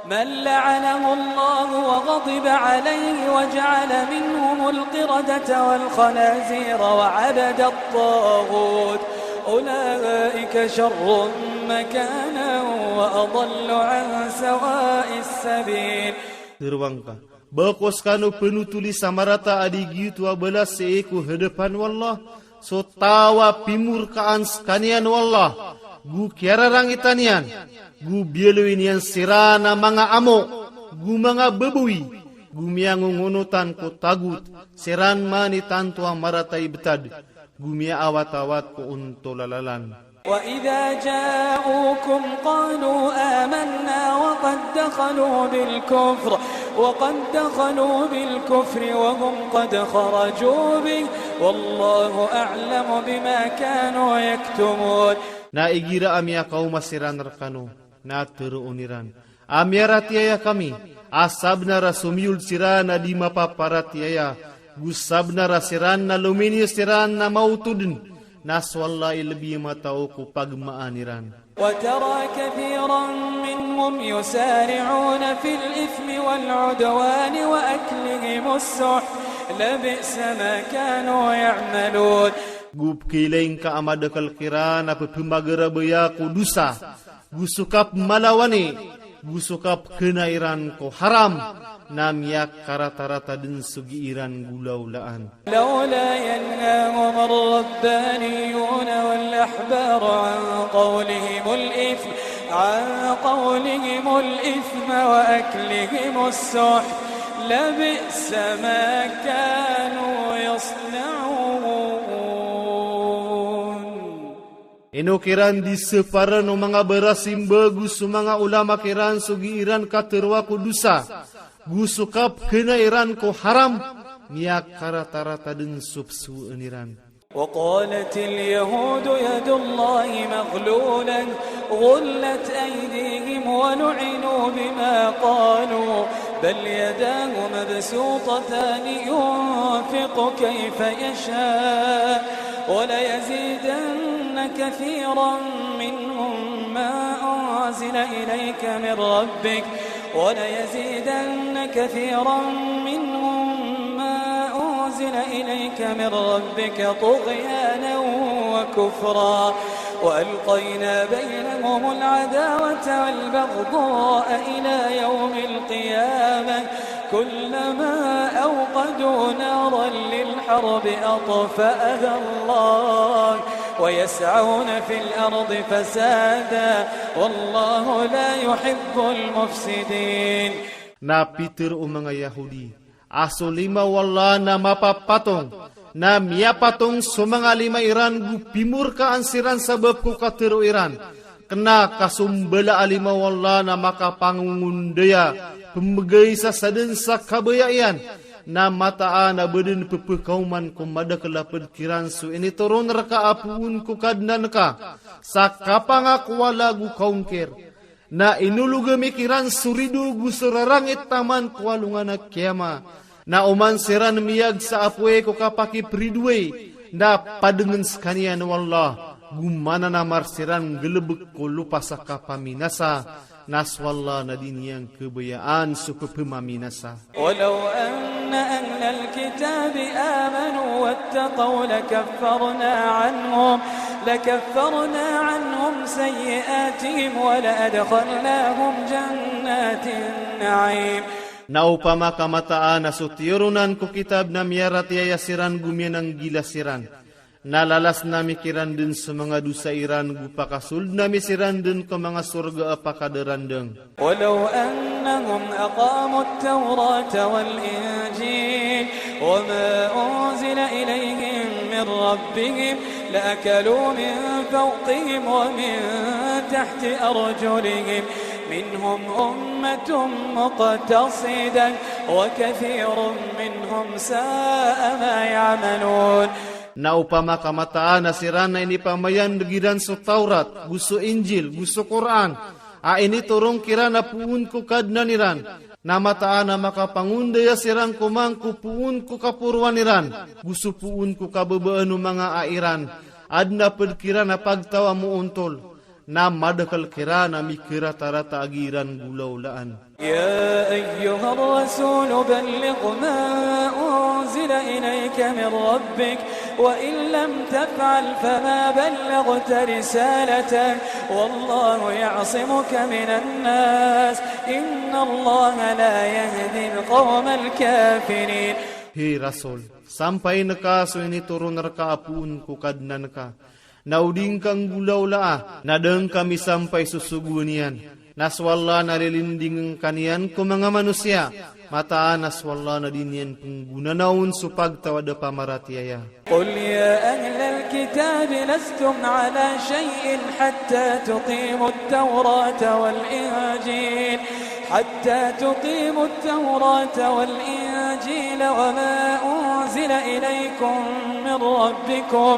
من لعنه الله وغضب عليه وجعل منهم القردة والخنازير وعبد الطاغوت أولئك شر مكانا وأضل عن سواء السبيل. Tharoang ka, ba ko skano phanotoli sa marata a di giyoto a balas sii ko hadapan o Allah, so taw a pimorkaan skaniyan o Allah, go kiyararangitan iyan, go biyaloy niyan siran a manga amo, go manga baboy, go miyangongonotan ko tagot, siran man i tanto a marata i btad, go miyaawatawat ko ontol a lalan. وإذا جاءوكم قالوا آمنا وقد دخلوا بالكفر، وقد دخلوا بالكفر وهم قد خرجوا به، والله أعلم بما كانوا يكتمون. Na igira a miyakaoma siran rkano, na tharoon iran a miyaratiyaya kami, a sabnar a somiyold siran a di mapaparatiyaya, go sabnar a siran na lominiyo siran na maoto dn, na so Allah i lbi matao ko pagmaan iran. وترى كثيرا منهم يسارعون في الإثم والعدوان وأكلهم السحت، لبئس ما كانوا يعملون. Go pkhailay ngka a madakl kiran a pphamagarabeya ko dosa, go so kapmalawan i, go so kapkhana iran ko haram, na miyakaratarata dn so gii ran golaolaan. لولا ينهاهم الربانيون والأحبار عن قولهم الإثم، عن قولهم الإثم وأكلهم السحت، لبئس ما كانوا يصنعون. Ino kiran di saparn o manga barasimba go so manga olama kiran so gii ran katharoa ko dosa, go so kapkhana iran ko haram, miyakaratarata dn so psoon iran. وقالت اليهود يد الله مغلولة، غلت أيديهم ولعنوا بما قالوا، بل يداه مبسوطتان ينفق كيف يشاء، وليزيدن كثيرا منهم ما أنزل إليك من ربك، وليزيدن كثيرا منهم ما أنزل إليك من ربك طغيانا وكفرا، وألقينا بينهم العداوة والبغضاء إلى يوم القيامة، كلما أوقدوا نارا للحرب أطفأها الله ويسعون في الأرض فسادا والله لا يحب المفسدين. Na pitharo o manga Yahudi a so lima o Allah na mapapatong, na miyapatong so manga lima iran go pimorkaan siran sabap ko katharo iran. Kna ka so mbala a lima o Allah na makapangongondaya, pmbgay sa sadn sa kabaya iyan, na mataan a ba dn pphakaoman ko madakl a pd kiran so initoron rka a poon ko Kadnan ka, sa kapangakowala go kaongkir. Na inolog ami kiran so rido go so rarangit taman ko alongan a kiyama. Na oman siran miyag sa apoy ko kapakipridoay, na padngn skaniyan o Allah, go mananamar siran nggalbk ko lopa sa kapaminasa, na so Allah na di niyan kabayaan so ppmaminasa. ولو أن أهل الكتاب آمنوا واتقوا لكفرنا عنهم، لكفرنا عنهم سيئاتهم ولأدخلناهم جنات النعيم. Na opama ka mataan a so tiyoronan ko kitab na miyaratiyaya siran go miyananggila siran, na lalasn ami kiran dn so manga dosa iran go pakasoldn ami siran dn ko manga sorga a pakadarandang. ولو أنهم أقاموا التوراة والإنجيل وما أنزل إليهم من ربهم لأكلوا من فوقهم ومن تحت أرجلهم منهم أمة مقتصدة وكثير منهم ساء ما يعملون. Na opama ka mataan a siran na inipamayandg iran so Tawrat, go so Injil, go so Qur'an, a initoron kiran a poon ko Kadnan iran, na mataan a makapangondaya siran ko mangko poon ko kaporoan iran, go so poon ko kababaan o manga ai ran, adn a pd kiran a pagtaw a moontol, na madakl kiran a mikaratarata a gii ran golaolaan. يا أيها الرسول بلغ ما أنزل إليك من ربك وإن لم تفعل فما بلغت رسالته والله يعصمك من الناس، إن الله لا يهدي القوم الكافرين. Hay Rasul, sampayn ka so initoron rka a poon ko Kadnan ka, na o di ngka nggolawlaa, na da ngka misampay so sogoan iyan. Na so Allah na lilindingn ka niyan ko manga manosiya. Mataan a so Allah na di niyan pnggonanaon so pagtaw a da pamaratiyaya. قل يا أهل الكتاب لستم على شيء حتى تقيموا التوراة والإنجيل، حتى تقيموا التوراة والإنجيل وما أنزل إليكم من ربكم،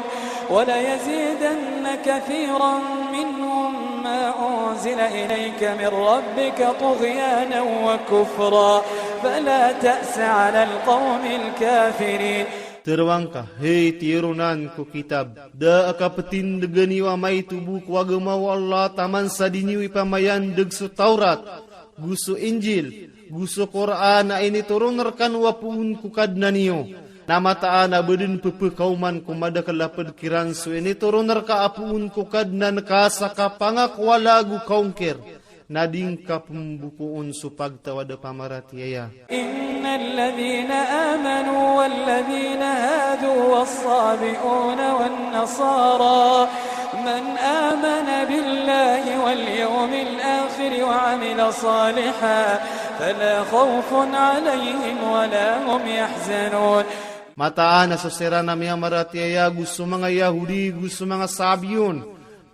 وليزيدن كثيرا منهم ما أنزل إليك من ربك طغيانا وكفرا، فلا تأس على القوم الكافرين. Tharoang ka, hay tiyoronan ko kitab, da a kaptindgan iyo a maito bo ko agama o Allah taman sa di niyo ipamayandg so Tawrat, go so Injil, go so Qur'an a initoron rkano a poon ko Kadnan iyo. Na mataan a ba dn pphakaoman ko madakl a pd kiran so initoron rka a poon ko Kadnan ka sa kapangakowala ago kaongkir. Na di ngka pmbokoon so pagtaw a da pamaratiyaya. إن الذين آمنوا والذين هادوا والصابئون والنصارى من آمن بالله واليوم الآخر وعمل صالحا فلا خوف عليهم ولا هم يحزنون. Mataan a so siran a miyamaratiyaya go so manga Yahudi, go so manga Sabiyon,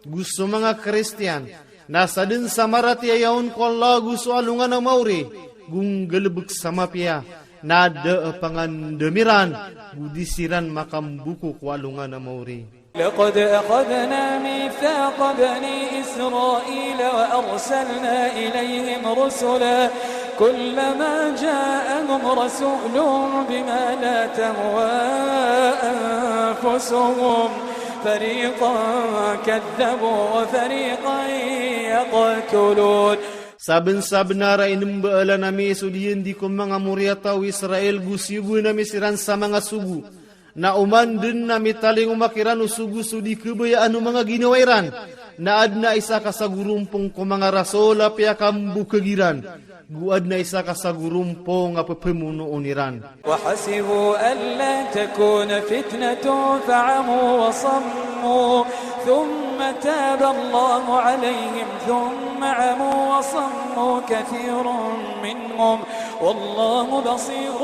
go so manga Kristiyan, na sadn sa maratiyaya on ko Allah go so alongan a maori, go nggalbk sa mapiya, na da a pangandam iran, go di siran makamboko ko alongan a maori. لقد أخذنا ميثاق بني إسرائيل وأرسلنا إليهم رسلا كلما جاءهم رسول بما لا تهوى أنفسهم فريقا كذبوا وفريقا يقتلون. Sabnsabnar a inmbaalan ami so diyandi ko manga moriyataw o Israel go siyogoan ami siran sa manga sogo. Na oman dn na mitalingoma kiran o sogo so di khabayaan o manga ginawa iran. Na adn a isa ka sagorompong ko manga rasol a piyakambokag iran. Go adn a isa ka sagorompong a pphamonoon iran. وحسبوا ألا تكون فتنة فعموا وصموا ثم تاب الله عليهم ثم عموا وصموا كثير منهم والله بصير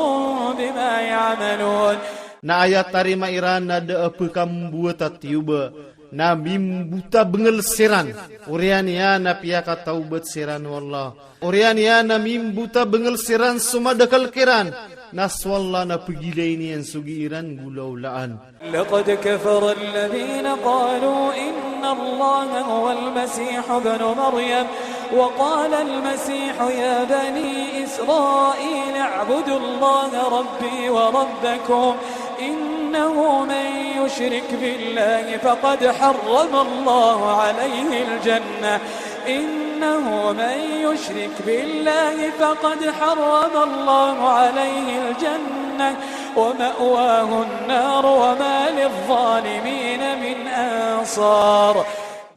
بما يعملون. Na aya tarima iran na da a pkambowat a tiyoba, na mimbota bngl siran. Oriyan iyan na piyakatawbat siran o Allah. Oriyan iyan na mimbota bngl siran so madakl kiran. Na so Allah na pgilayn iyan so gii ran golawlaan. لقد كفر الذين قالوا إن الله هو المسيح ابن مريم وقال المسيح يا بني إسرائيل اعبدوا الله ربي وربكم إنه من يشرك بالله فقد حرم الله عليه الجنة إنه من يشرك بالله فقد حرم الله عليه الجنة ومأواه النار وما للظالمين من أنصار.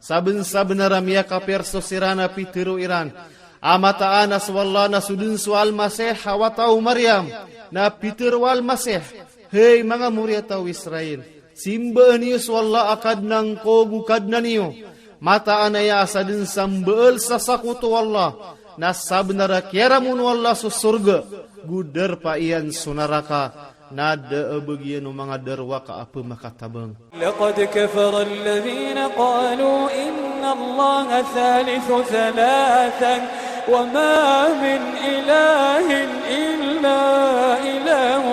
Sabnsabnar a miyakapir so siran a pitharo iran a mataan a so Allah na so dn so Almasih a wata o Maryam. Na pitharo o Almasih, hay manga moriyataw o Israel, simbaa niyo so Allah a Kadnan ko go Kadnan iyo. Mataan aya a sadn sa mbaal sa sakoto o Allah, na sabnar a kiyaramon o Allah so sorga, go darpa iyan so naraka, na da a bagiyan o manga darowaka a pmakatabang. لقد كفر الذين قالوا إن الله ثالث ثلاثة وما من إله إلا إله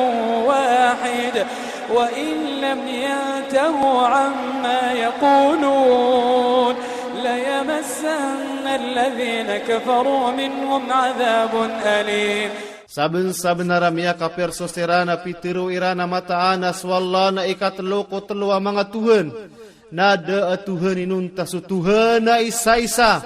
واحد وإن لم ينتهوا عما يقولون ليمسن الذين كفروا منهم عذاب أليم. Sabnsabnar a miyakapir so siran a pitharo iran a mataan a so Allah na ikatlo ko tlo a manga Tuhan. Na da a Tuhan inonta so Tuhan a isa-isa.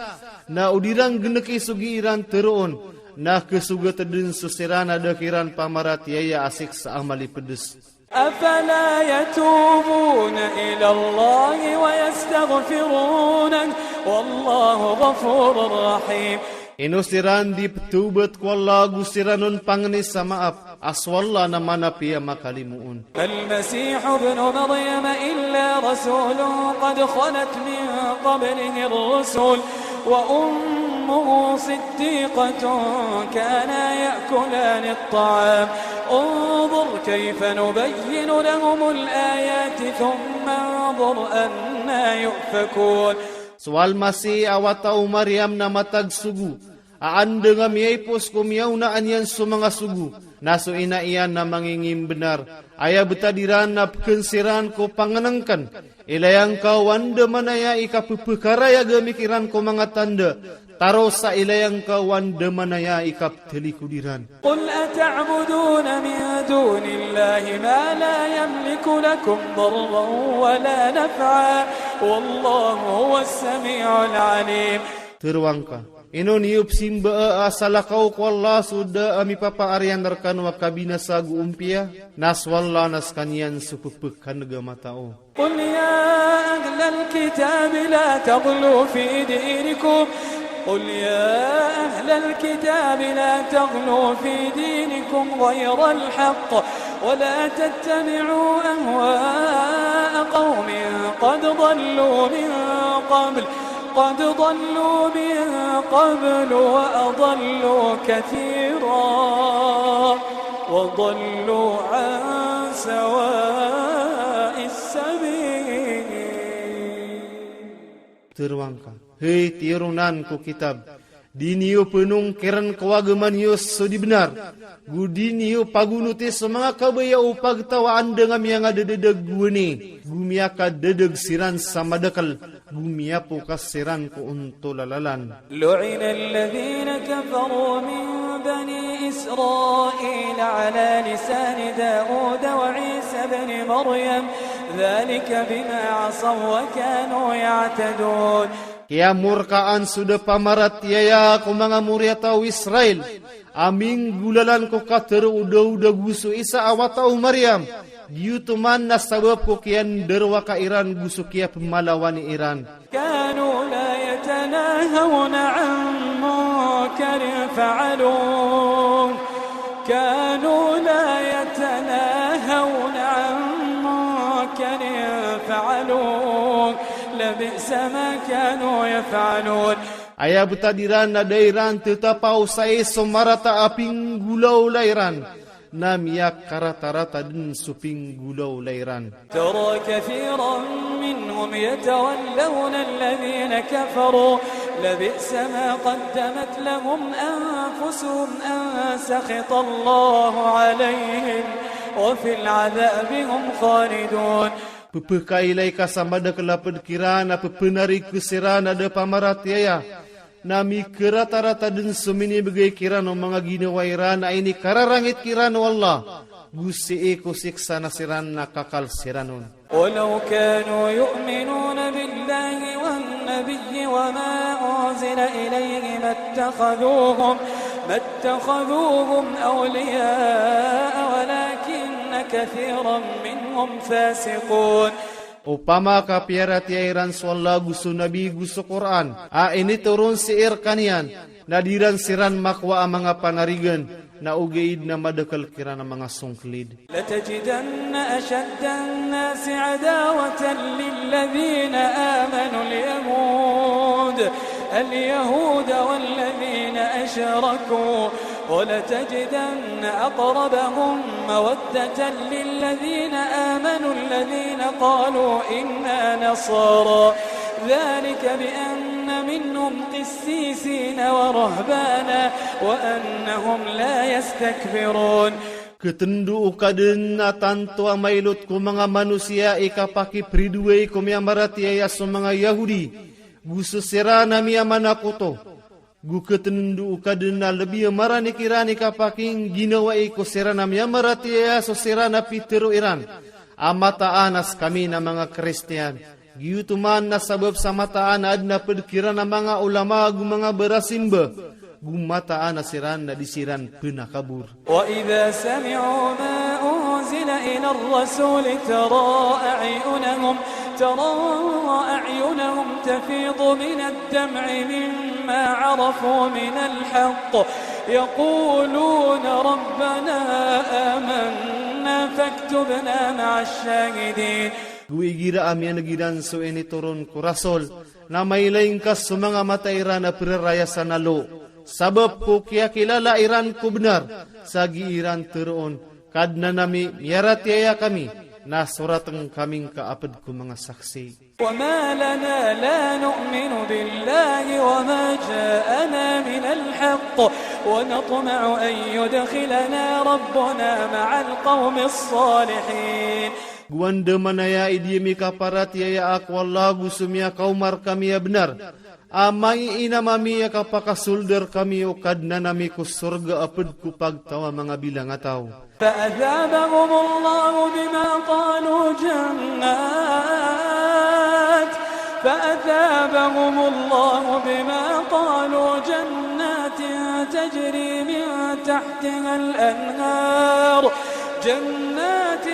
Na o di ran gnki so gii ran tharoon, na khasogat dn so siran a da kiran pamaratiyaya a siksa a malipds. أفلا يتوبون إلى الله ويستغفرونه والله غفور رحيم. Ino siran di pthawbat ko Allah ago siran on pangni sa maap, a so Allah na manapiya makalimoon. المسيح ابن مريم إلا رسول قد خلت من قبله الرسل وأمه صديقة كانا يأكلان الطعام انظر كيف نبين لهم الآيات ثم انظر أنى يؤفكون. So Almasih a wata o Mariam na matag sogo, a anda nga miyaipos ko miyaonaan iyan so manga sogo, na so ina iyan na mangingimbnar. Aya btad iran na pkn siran ko pangnngkn, ilaya ngka o andamanaya i kapphkarayag ami kiran ko manga tanda, taro sa ilaya ngka o andamanaya i kapthalikod iran. قل أتعبدون من دون الله ما لا يملك لكم ضرا ولا نفعا والله هو السميع العليم. Tharoa ngka, ino niyo pzimbaa a salakaw ko Allah so da a mipapaariyan rkano a kabinasa ago ompiya? Na so Allah na skaniyan so pphkan'g a matao. قل يا أهل الكتاب لا تغلوا في دينكم، قل يا أهل الكتاب لا تغلوا في دينكم غير الحق، ولا تتبعوا أهواء قوم قد ضلوا من قبل، قد ضلوا من قبل وأضلوا كثيرا، وضلوا عن سواء السبيل. Tharoa ngka, hay tiyoronan ko kitab, di niyo pnongkirn ko agama niyo so di bnar, go di niyo pagonoti so manga kabaya o pagtaw a anda nga miyangadadadg gowani, go miyakadadg siran sa madakl, go miyapokas siran ko ontol a lalan. لعن الذين كفروا من بني إسرائيل على لسان داود وعيسى ابن مريم ذلك بما عصوا وكانوا يعتدون. Kiyamorkaan so da pamaratiyaya ko manga moriyataw o Israel, a minggolalan ko katharo o Daud ago so Isa a wata o Mariam, giyoto man na sabap ko kiyandarowaka iran go so kiyapmalawani iran. كانوا لا يتناهون عن منكر فعلوه، كانوا لا يتناهون عن منكر فعلوه، لبئس ما كانوا يفعلون. Aya btad iran na da iran tatapaw sa iso marata a pinggolawla iran, na miyakaratarata dn so pinggolawla iran. ترى كثيرا منهم يتولون الذين كفروا لبئس ما قدمت لهم أنفسهم أن سخط الله عليهم وفي العذاب هم خالدون. Pphkailay ka sa madakl a pd kiran a pphnarig ko siran a da pamaratiyaya, na mikaratarata dn so minibgay kiran o manga ginawa iran a inikararangit kiran o Allah, go sii ko siksa na siran na kakal siran on. ولو كانوا يؤمنون بالله والنبي وما أنزل إليه ما اتخذوهم، ما اتخذوهم أولياء ولكن كثيرا منهم فاسقون. Opama ka piyaratiyaya iran so Allah go so Nabi go so Qur'an a initoron sii rkaniyan, na di ran siran makowa a manga panarigan, na ogaid na madakl kiran a manga songklid. لتجدن أشد الناس عداوة للذين آمنوا اليهود، اليهود والذين أشركوا، ولتجدن أقربهم مودة للذين آمنوا الذين قالوا إنا نصارى، ذلك بأن منهم قسيسين ورهبانا وأنهم لا يستكبرون. Ktndo o kadn a tanto a mailot ko manga manosiya i kapakipridoay ko miyamaratiyaya so manga Yahudi go so siran a miyamanakoto. Go ktndo o kadn a lbi a marani kiran i kapakingginawai ko siran a miyamaratiyaya so siran a pitharo iran a mataan a skami na manga Kristiyan. Giyoto man na sabap sa mataan a adn a pd kiran a manga ulama go manga barasimba, go mataan a siran na di siran pnakabor. وإذا سمعوا ما أنزل إلى الرسول ترى أعينهم ترى أعينهم تفيض من الدمع مما عرفوا من الحق يقولون ربنا آمنا فاكتبنا مع الشاهدين. Go igira a miyaneg iran so initoron ko Rasul, na mailay ngka so manga mata iran a pheraraya sa nalo, sabap ko kiyakilala iran ko bnar, sa gii iran teroon, Kadnan ami, miyaratiyaya kami, na soratn kami ngka a pd ko manga saksi. وما لنا لا نؤمن بالله وما جاءنا من الحق ونطمع أن يدخلنا ربنا مع القوم الصالحين. Go andamanaya i di ami kaparatiyaya ko Allah go so miyakaoma rkami a bnar, a maiinam ami a kapakasold rkami o Kadnan ami ko sorga a pd ko pagtaw a manga bilangataw. فأثابهم الله بما قالوا جنات، فأثابهم الله بما قالوا جنات تجري من تحتها الأنهار، جنات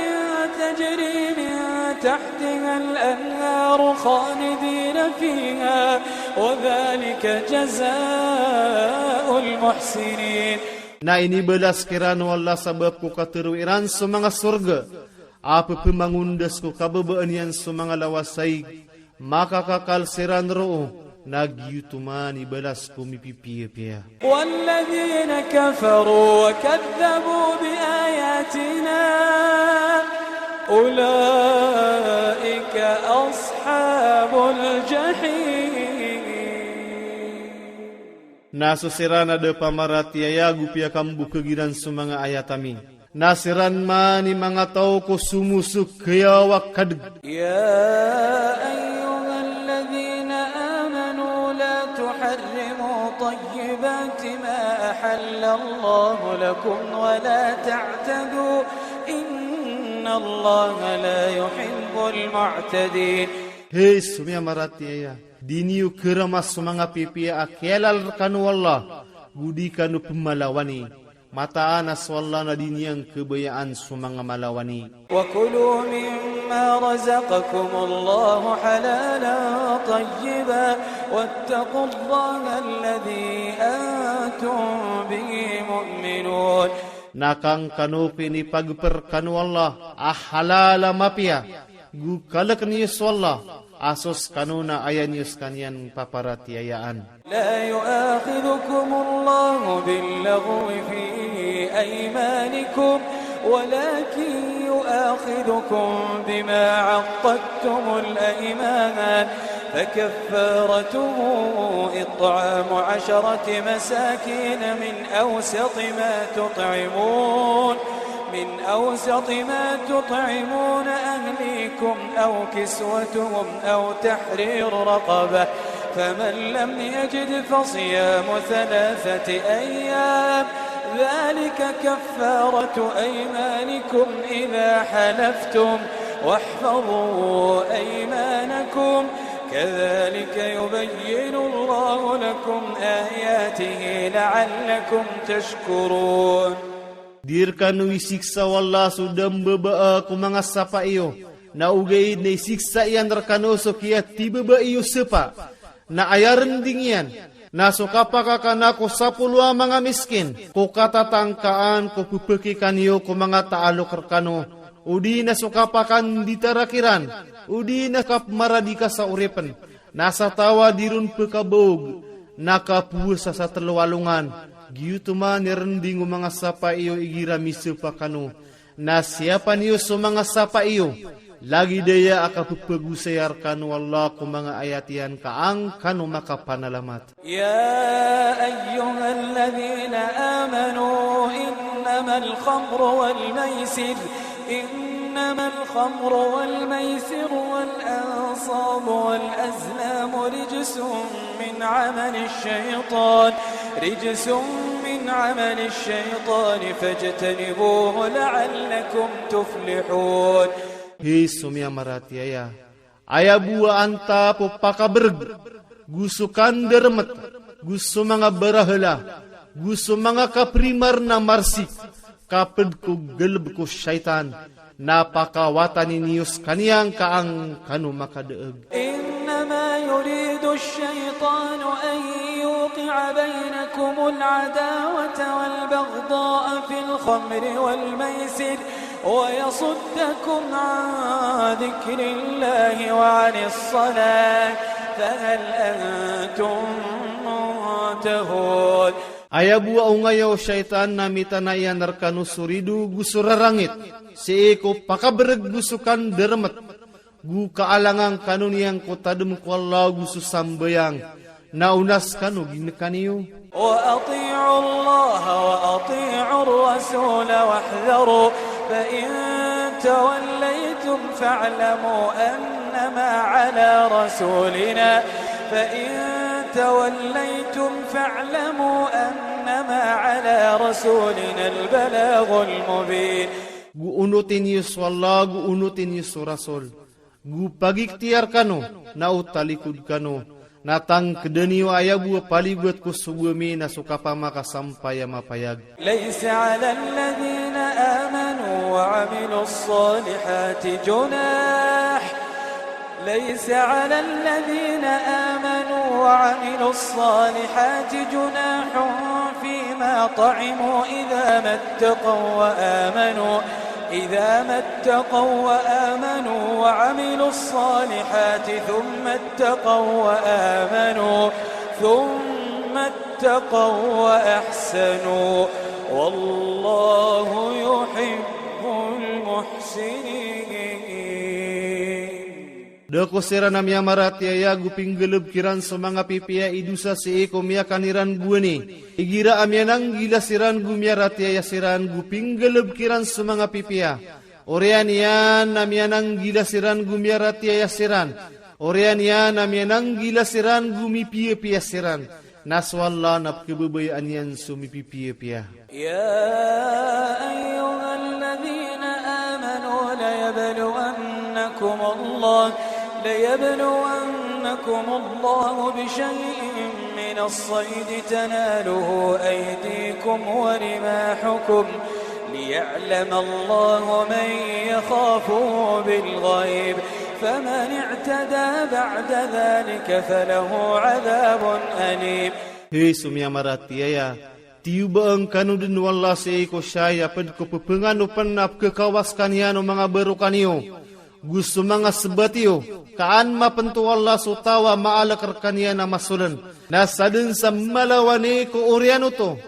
تجري من تحتها الأنهار خالدين فيها وذلك جزاء المحسنين. Na inibalas kiran o Allah sabap ko katharo iran so manga sorga a pphamangondas ko kababaan iyan so manga lawasaig, makakakal siran roo, na giyoto man i balas ko mipipiyapiya. والذين كفروا وكذبوا بآياتنا أولئك أصحاب الجحيم. Na so siran a da pamaratiyaya go piyakambokag iran so manga ayat ami, na siran man i manga taw ko somoso khayaw a kadg. يا أيها الذين آمنوا لا تحرموا طيبات ما أحل الله لكم ولا تعتدوا إن الله لا يحب المعتدين. Hay so miyamaratiyaya, di niyo keramas so manga pipiya a kiyalal rkano o Allah, go di kano pmalawani. Mataan a so Allah na di niyan khabayaan so manga malawani. وكلوا مما رزقكم الله حلالا طيبا واتقوا الله الذي أنتم به مؤمنون. Na kang kano ko inipagpr rkano o Allah a halal a mapiya, go kalk niyo so Allah, a so skano na aya niyo skaniyan paparatiyayaan. لا يؤاخذكم الله باللغو في أيمانكم ولكن يؤاخذكم بما عقدتم الأيمان فكفارته إطعام عشرة مساكين من أوسط ما تطعمون، من أوسط ما تطعمون أهليكم أو كسوتهم أو تحرير رقبة، فمن لم يجد فصيام ثلاثة أيام، ذلك كفارة أيمانكم إذا حلفتم، واحفظوا أيمانكم، كذلك يبين الله لكم آياته لعلكم تشكرون. Di rkano isiksa o Allah so dambabaa ko manga sapa iyo, na ogaid na isiksa iyan rkano so kiyatibaba iyo sapa. Na aya rnding iyan na so kapakakana ko sapolo a manga miskin ko katatangkaan ko pphakikaniyo ko manga taalok rkano, odi na so kapakanditara kiran, odi na kapmaradika sa oripn. Na sa taw a di ron pkhabaog na kapowasa sa tlo a alongan, giyoto man i rnding o manga sapa iyo igira misapa kano. Na siyapa niyo so manga sapa iyo, lagid aya a kapphagosaya rkano o Allah ko manga ayat iyan ka an kano makapanalamat. يا أيها الذين آمنوا إنما الخمر والميسر، إنما الخمر والميسر والأنصاب والأزلام رجس من عمل الشيطان، رجس من عمل الشيطان فاجتنبوه لعلكم تفلحون. Hay so miyamaratiyaya, aya bo a antap o pakabrg, go so kandarmt, go so manga barahala, go so manga kaprimarn a marsik, ka pd ko galb ko shaytan, Na pakawatani niyo skaniyan ka an kano makadaag. إنما يريد الشيطان أن يوقع بينكم العداوة والبغضاء في الخمر والميسر ويصدكم عن ذكر الله وعن الصلاة فهل أنتم منتهون. Aya bo a onga aya o shaytan na mitana iyan rkano so rido go so rarangit, sii ko pakabrg go so kandarmt, go kaalangan kano niyan ko tadm ko Allah go so sambayang, na onas kano gii kaniyo. وأطيعوا الله وأطيعوا الرسول واحذروا فإن توليتم فاعلموا أنما على رسولنا فإن توليتم فاعلموا أنما على رسولنا البلاغ المبين. Go onoti niyo so Allah, go onoti niyo so Rasul. Go pagikhtiyar kano, na o talikod kano. Na tangkda niyo aya bo a paliyogat ko sogo ami na so kapamakasampay a mapayag. ليس على الذين آمنوا وعملوا الصالحات جناح ليس على الذين آمنوا وعملوا الصالحات جناح فيما طعموا إذا ما اتقوا وآمنوا إذا ما اتقوا وآمنوا وعملوا الصالحات ثم اتقوا وآمنوا ثم اتقوا وأحسنوا والله يحب المحسنين. Da ko siran a miyamaratiyaya go pinggalbk iran so manga pipiya i dosa sii ko miyakan iran gowani. Igira a miyananggila siran go miyaratiyaya siran go pinggalbk iran so manga pipiya. Oriyan iyan a miyananggila siran go miyaratiyaya siran. Oriyan iyan a miyananggila siran go mipiyapiya siran. Na so Allah na pkhababayaan iyan so mipipiyapiya. يا أيها الذين آمنوا ليبلونكم الله ليبلونكم الله بشيء من الصيد تناله أيديكم ورماحكم ليعلم الله من يخافه بالغيب فمن اعتدى بعد ذلك فله عذاب أليم. Hay so miyamaratiyaya, tiyobaan kano dn o Allah sii ko siyai a pd ko pphangano pn a pkhakawa skaniyan o manga barokan iyo go so manga sbat iyo, ka an mapnto o Allah so taw a maalk rkaniyan a masoln. Na sadn sa malawan i ko oriyan oto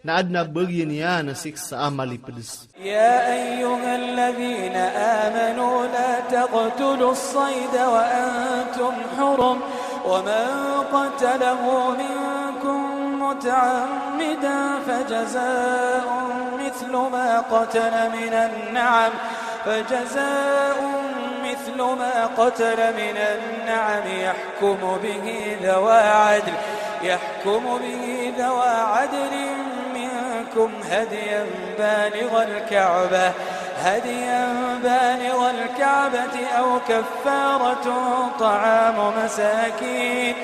na adn a bagian iyan a siksa a malipds. يا أيها الذين آمنوا لا تقتلوا الصيد وأنتم حرم ومن قتله منكم متعمدا فجزاء مثل ما قتل من النعم فجزاء مثل ما قتل من النعم يحكم به ذوى عدل يحكم به ذوى عدل منكم هديا بالغ الكعبة هديا بالغ الكعبة أو كفارة طعام مساكين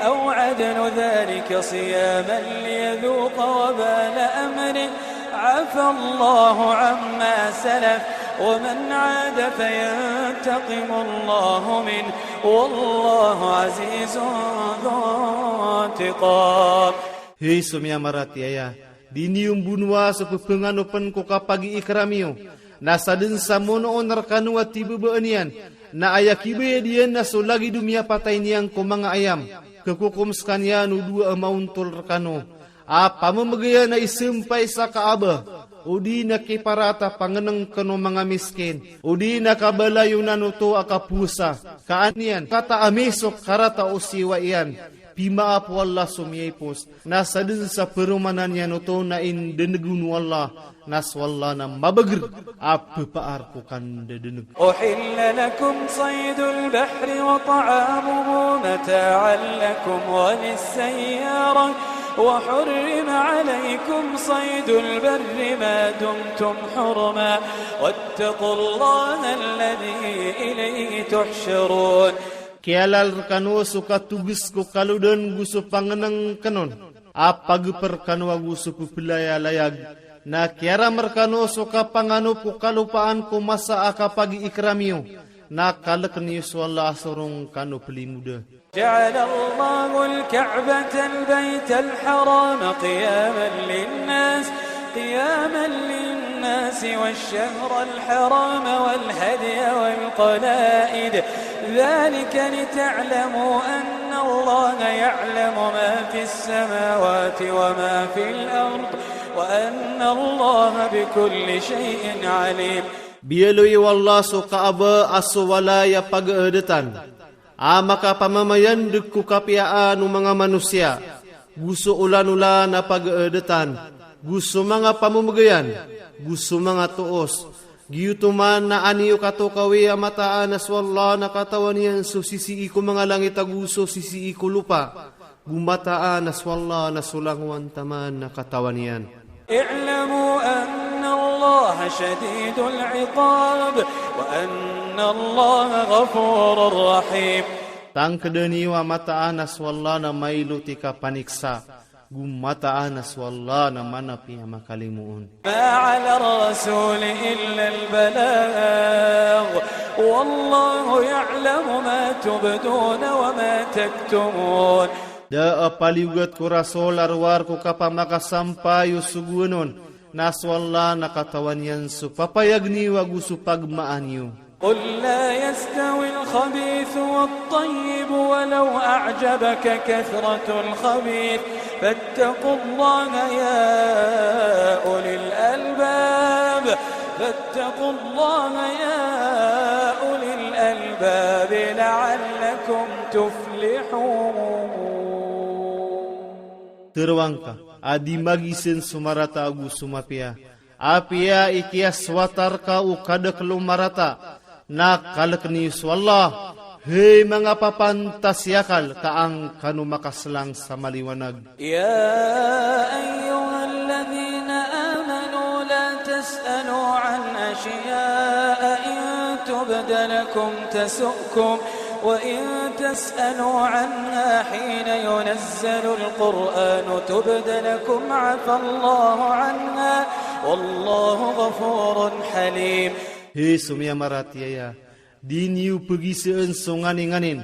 أو عدل ذلك صياما ليذوق وبال أمره عفا الله عما سلف ومن عاد فينتقم الله منه والله عزيز ذو انتقام. Hay so miyamaratiyaya, di niyo mbonoa so pphangano pn ko kapagiikram iyo, na sadn sa monoon rkano a tibabaan iyan, na aya kibayad iyan na so lagid o miyapatay niyan ko manga ayam, khakokom skaniyan o dowa a maontol rkano a pamamagayan a isampay sa Kaaba, odi na kiparat a pangnngkn o manga miskin, odi na kabalayonan oto a kapowasa, ka an iyan kataami so karata o siwa iyan, pimaap o Allah so miyaipos, na sadn sa paromanan iyan oto na indngon o Allah, na so Allah na mabagr a phapaar ko kandadnng. أحل لكم صيد البحر وطعامه متاعا لكم وللسيارة وحرم عليكم صيد البر ما دمتم حرما واتقوا الله الذي إليه تحشرون. Kiyalal rkano so katogos ko kalodan go so pangnngkn on, a pagpr kano ago so pplayalayag, Na kiyaram rkano so kapangano ko kalopaan ko masa a kapagiikram iyo, na kalkn iyo so Allah a sorong kano plimoda. جعل الله الكعبة البيت الحرام قياما للناس، قياما للناس والشهر الحرام والهدي والقلائد، ذلك لتعلموا أن الله يعلم ما في السماوات وما في الأرض، وأن الله بكل شيء عليم. Biyaloy o Allah so Kaaba a so walay a pagaadatan a makapamamayandg ko kapiyaan o manga manosiya, go so olanolan a pagaadatan, go so manga pamomgayan, go so manga toos. Giyoto man na an iyo katokawi a mataan a so Allah na katawan iyan so sisii ko manga langit ago so sisii ko lopa, go mataan a so Allah na so langowan taman na katawan iyan. اعلموا أن الله شديد العقاب وأن الله غفور رحيم. Tangkda niyo a mataan a so Allah na mailot i kapaniksa, go mataan a so Allah na manapi a makalimoon. ما على الرسول إلا البلاغ والله يعلم ما تبدون وما تكتمون. Da a paliyogat ko Rasul a rowar ko kapamakasampay o sogoan on, na so Allah na katawan iyan so papayag niyo ago so pagmaan iyo. قل لا يستوي الخبيث والطيب ولو أعجبك كثرة الخبيث فاتقوا الله يا أولي الألباب، فاتقوا الله يا أولي الألباب لعلكم تفلحون. Tharoang ka a di magiisn so marata ago so mapiya. Apiya i kiyaswata rka o kadakl o marata, na kalkn iyo so Allah, hay manga papantas i akal, ka an kano makaslang sa maliwanag. يا أيها الذين آمنوا لا تسألوا عن أشياء إن تبد لكم تسؤكم وإن تسألوا عنها حين ينزل القرآن تبد لكم عفا الله عنها والله غفور حليم. Hay so miyamaratiyaya, di niyo pgisn so nganin-nganin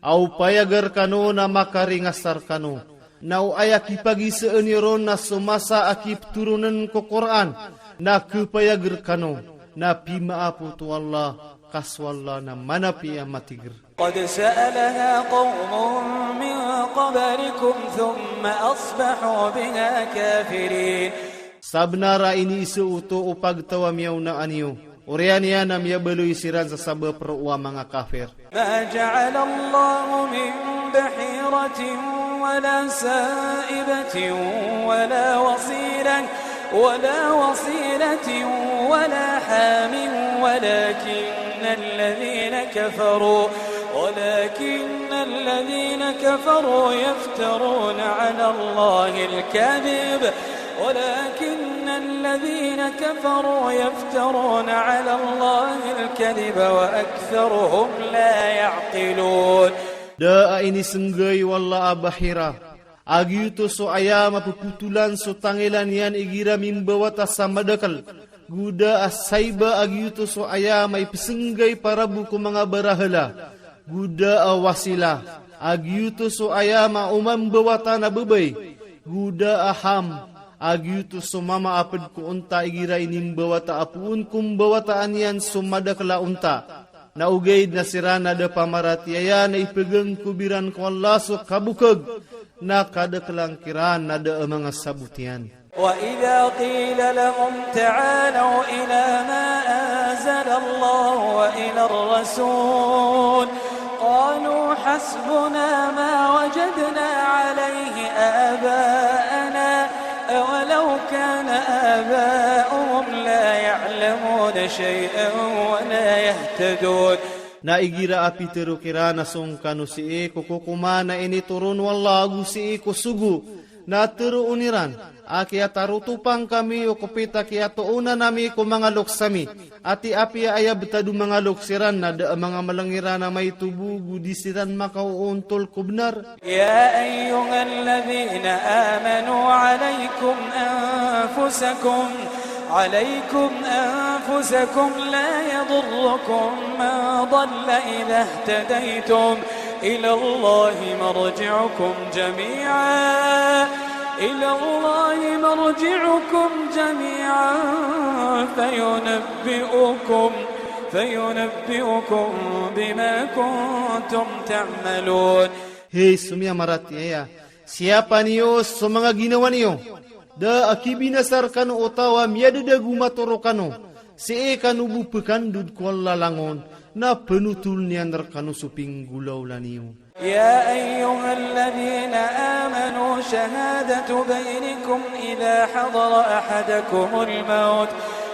a opayag rkano na makaringas rkano, na o aya kipagizaan iyo ron na so masa a kiptoronn ko Qur'an, na khapayag rkano, na pimaapot o Allah, ka so Allah na manapi a matigr. قد سألها قوم من قبلكم ثم أصبحوا بها كافرين. Sabnar a iniiza oto o pagtaw a miyaona niyo, oriyan iyan na miyabaloy siran sa sabap roo a manga kafir. ما جعل الله من بحيرة ولا سائبة ولا وصيلة، ولا وصيلة ولا حام، ولكن الذين كفروا، ولكن الذين كفروا يفترون على الله الكذب، ولكن الذين كفروا يفترون على الله الكذب وأكثرهم لا يعقلون. Da a inisnggay o Allah a bahira a giyoto so ayam a ppotolan so tangilan iyan igira mimbawata sa madakl, go da a saiba a giyoto so ayam a ipsnggay parabo ko manga barahala, go da a wasila a giyoto so ayam a omambawata na babay, go da a ham a giyoto so mamaapd ko onta igira inimbawata a poon ko mbawataan iyan so madakl a onta. Na ogaid na siran a da pamaratiyaya na ipgangkob iran ko Allah so kabokg, na kadaklan kiran na da a manga sabot iyan. وإذا قيل لهم تعالوا إلى ما أنزل الله وإلى الرسول قالوا حسبنا ما وجدنا عليه آباءنا أولو كان آباؤهم لا يعلمون شيئا ولا يهتدون. Na igira a pitharo kiran a song kano sii ko kokoman a initoron o Allah ago sii ko sogo, Na teroon iran a kiyatarotopan kami o kepit a kiyatoonan ami ko manga loks ami. Ati apiya aya betad o manga loks iran na da a manga meleng iran a maito bo go di siran makaoontol ko benar. يا أيها الذين آمنوا عليكم أنفسكم، عليكم أنفسكم لا يضركم من ضل إذا اهتديتم إلى الله مرجعكم جميعا، إلى الله مرجعكم جميعا فينبئكم، فينبئكم بما كنتم تعملون. Hay so miyamaratiyaya, siyapa niyo so manga ginawa niyo. Da a kibinasa rekano o taw a miyadadago matoro kano. Sii kano bo pekandod ko Allah langon, na penotol iyan rekano so pinggolawla niyo. يا أيها الذين آمنوا شهادة بينكم إذا حضر أحدكم الموت،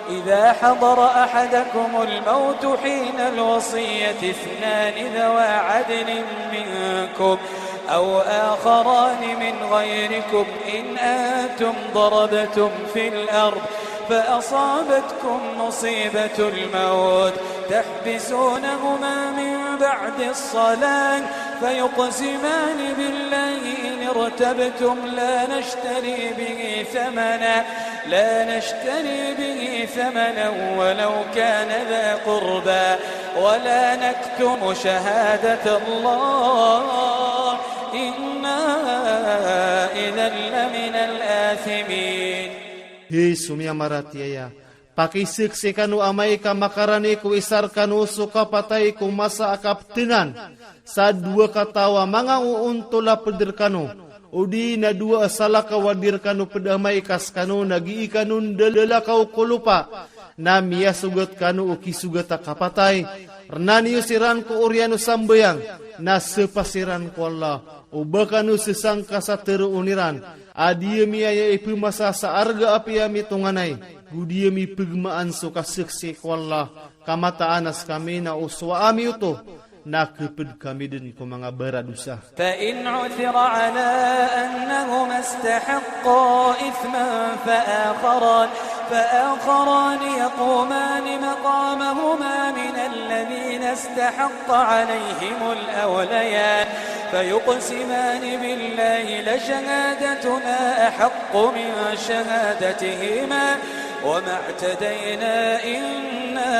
إذا حضر أحدكم الموت حين الوصية اثنان ذوا عدل منكم أو آخران من غيركم إن أنتم ضربتم في الأرض فأصابتكم مصيبة الموت تحبسونهما من بعد الصلاة فيقسمان بالله إن ارتبتم لا نشتري به ثمنا، لا نشتري به ثمنا ولو كان ذا قربى ولا نكتم شهادة الله إنا إذا لمن الآثمين. Hay so miyamaratiyaya, pakiseksi kano amay ka makarani ko isa rekano so kapatay ko masa a kapetenan sa dowa kataw a manga oontol a ped rekano, odi na dowa a salakaw a di rekano ped amay ka sekano na gii kano ndalakaw ko lopa, na miyasogat kano o kisogat a kapatay. Rena niyo siran ko oriyan o sambayang, na sepa siran ko Allah o ba kano sesangka sa teroon iran a di ami aya ipemasa sa arga apiya mitonganay, go di ami pegemaan so kaseksi ko Allah, ka mataan a sekami na o sowa ami oto, na keped kami den ko manga baradosa. فإن عثر على أنهما استحقا إثما فآخران، فآخران يقومان مقامهما من الذين استحق عليهم الأوليان، فيقسمان بالله لشهادتنا أحق من شهادتهما وما اعتدينا إنا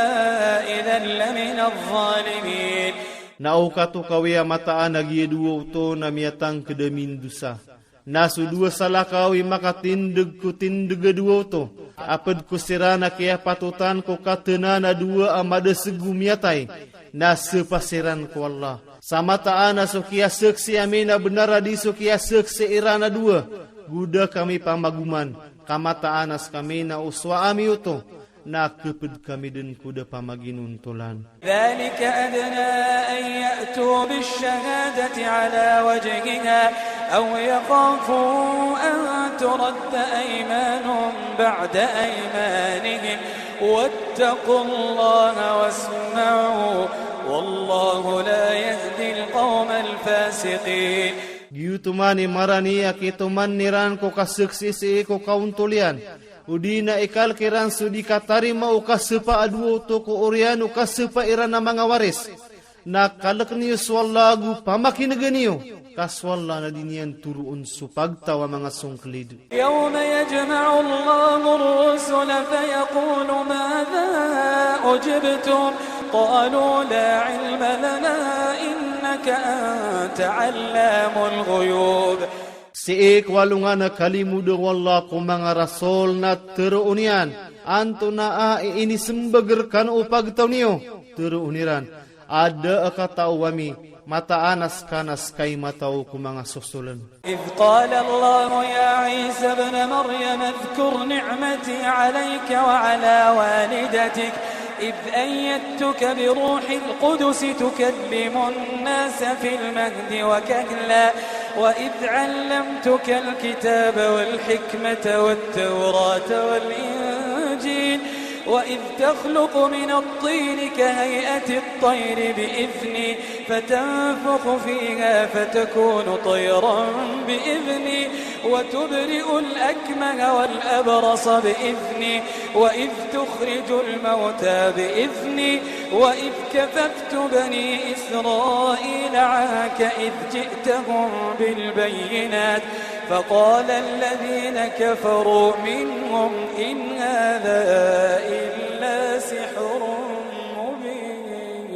إذا لمن الظالمين. Na o katokawi a mataan a giya dowa oto na miyatangked a mindosa. Na so dowa salakaw i makatindeg ko tindeg a dowa oto, a ped ko siran a kiyapatotan ko katenan a dowa a madaseg o miyatay, na sepa siran ko Allah. Sa mataan a so kiyaseksi ami na benar a di so kiyaseksi iran a dowa, go da kami pamagoman, ka mataan a sekami na o sowa ami oto, na keped kami den ko da pamaginontolan. ذلك أدنى أن يأتوا بالشهادة على وجهها أو يخافوا أن ترد أيمان بعد أيمانهم واتقوا الله واسمعوا والله لا يهدي القوم الفاسقين. Giyoto man i marani a kitoman iran ko kaseksi sii ko kaontol iyan, odi na ikalek iran so di katarima o kasepa a dowa oto ko oriyan o kasepa iran a manga waris. Na kalek niyo so Allah ago pamakinega niyo, ka so Allah na di niyan toroon so pagtaw a manga songkelid. يوم يجمع الله الرسل فيقول ماذا أجبتم قالوا لا علم لنا إنك أنت علام الغيوب. Sii ko alongan a kalimoda o Allah ko manga rasol na teroon iyan, antonaa i inisembag rekano o pagtaw niyo? Teroon iran, a da a katao ami, mataan a seka na seka i matao ko manga sosolen. إذ قال الله يا عيسى ابن مريم اذكر نعمتي عليك وعلى والدتك إذ أيدتك بروح القدس تكلم الناس في المهد وكهلا وإذ علمتك الكتاب والحكمة والتوراة والإنجيل وإذ تخلق من الطين كهيئة الطير بإذني فتنفخ فيها فتكون طيرا بإذني وتبرئ الأكمه والأبرص بإذني وإذ تخرج الموتى بإذني وإذ كففت بني إسرائيل عنك إذ جئتهم بالبينات فقال الذين كفروا منهم إن هذا إلا سحر مبين.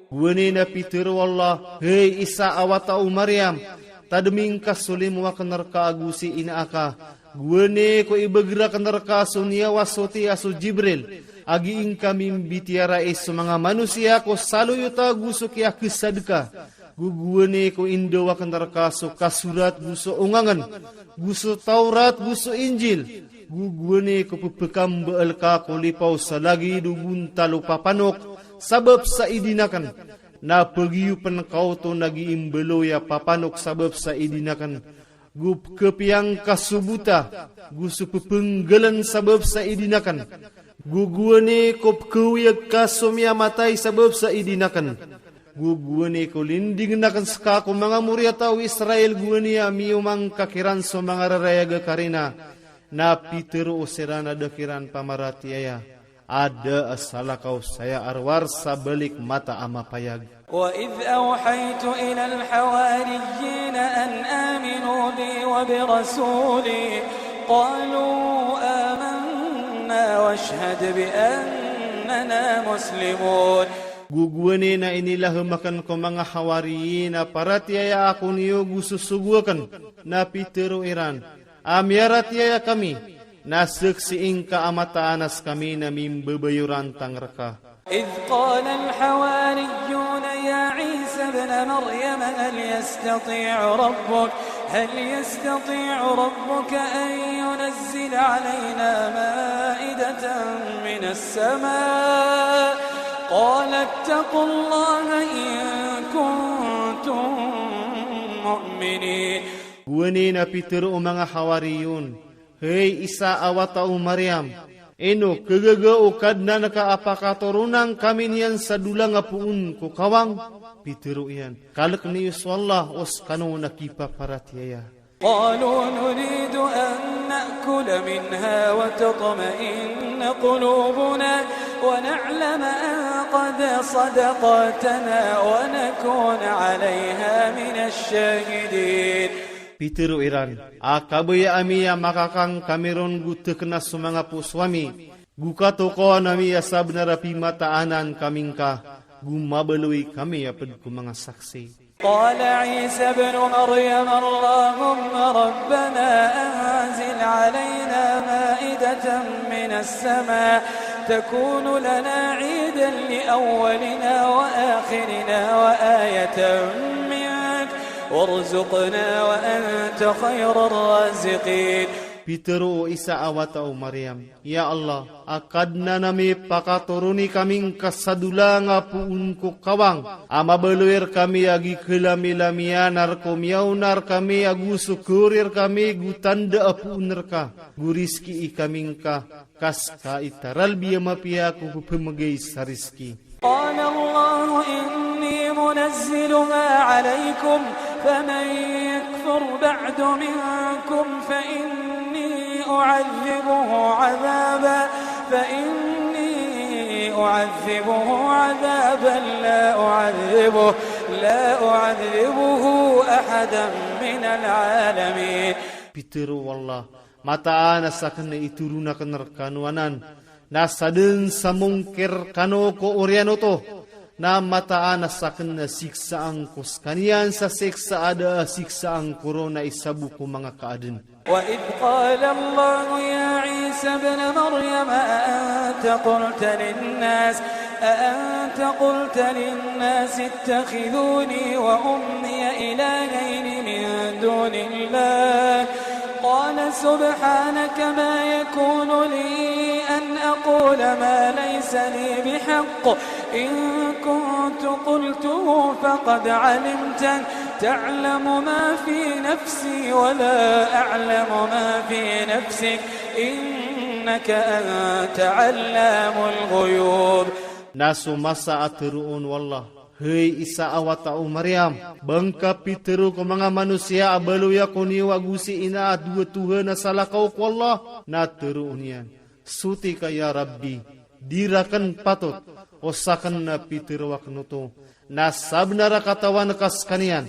Gowani na pitharo o Allah, hay Isa a wata o Maryam, tadmi ngka so limo akn rka ago si ina aka. Gowani ko ibagr akn rka so niyawa soti a so Jibril, a giyangkami mbitiyarai so manga manosiya ko saloyot ago so kiyakasad ka. Gogowani ko indaw akn rka so kasorat go so ongangn, go so Tawrat go so Injil. Gogowani ko pphakambaal ka ko lipaw sa lagid o bontal o papanok sabap sa idin akn. Na pagiyopn ka oto na gii mbaloy a papanok sabap sa idin akn. Go pkhapiyang ka so bota go so ppnggaln sabap sa idin akn. Gogowani ko pkhaoyag ka so miyamatay sabap sa idin akn. Gogowani ko lindingn akn ska ko manga moriyataw o Israil gowani a miyomangka kiran so manga rarayag a karina. Na pitharo o siran a da kiran pamaratiyaya a da a salakaw saya a rowar sa balik mata a mapayag. وإذ أوحيت إلى الحواريين أن آمنوا بي وبرسولي قالوا آمنا واشهد بأننا مسلمون. Gogowani na inilahem akn ko manga hawariyin a paratiyaya ako niyo go sosogo akn, na pitharo iran a miyaratiyaya kami, na saksii ngka a mataan a skami na mimbabayorantang rka. إذ قال الحواريون يا عيسى ابن مريم هل يستطيع ربك، هل يستطيع ربك أن ينزل علينا مائدة من السماء؟ قال اتقوا الله إن كنتم مؤمنين. Gowani na pitharo o manga hawariyon, hay Isa a wata o Maryam, ino khagaga o Kadnan ka a pakatoronan kami niyan sa dolang a poon ko kawang? Pitharo iyan, kalk niyo so Allah o skano na kipaparatiyaya. قالوا نريد أن نأكل منها وتطمئن قلوبنا ونعلم أن قد صدقتنا ونكون عليها من الشاهدين. Pitharo iran a kabaya ami a makakang kami ron go tekna so manga poso ami, go katokawan ami a sabnar a pimataanan kami ngka, go mabaloy kami a pd ko manga saksi. قال عيسى ابن مريم اللهم ربنا أنزل علينا مائدة من السماء تكون لنا عيدا لأولنا وآخرنا وآية منك وارزقنا وأنت خير الرازقين. Pitharo o Isa a wata o Maryam, ya Allah, a Kadnan ami, pakatoroni kami ngka sa dolang a poon ko kawang a mabaloy rkami a gikhlamilamiyan a rko miyaona rkami ago so khori rkami go tanda a poon rka, go rizkii kami ngka, ka ska i taralbi a mapiya ko pphamgay sa rizki. قال الله إني منزلها عليكم فمن يكفر بعد منكم فإني أعذبه عذابا، فإني أعذبه عذابا لا أعذبه، لا أعذبه أحدا من العالمين. Pitharo o Allah, mataan a sakn i toron akn rkano anan, na sadn sa mongkir rkano ko oriyan oto, na mataan a sakn a siksaan ko skaniyan sa siksa a da a siksaan ko ron a isa bo ko manga kaadn. وإذ قال الله يا عيسى ابن مريم أأنت قلت للناس، أأنت قلت للناس اتخذوني وأمي إلهين من دون الله، قال سبحانك ما يكون لي أن أقول ما ليس لي بحق، إن كنت قلته فقد علمته، تعلم ما في نفسي ولا أعلم ما في نفسك، إن إنك أنت علام الغيوب. Na so masa a tharoon o Allah, hay Isa a wata o Maryam, ba ngka pitharo ko manga manosiya a baloy ako niyo ago si ina a dowa tohan a salakaw ko Allah, na tharoon iyan, soti ka ya Rabbi, di rakn patot o sakn na pitharo akn oto. Na sabnar a katawan ka skaniyan,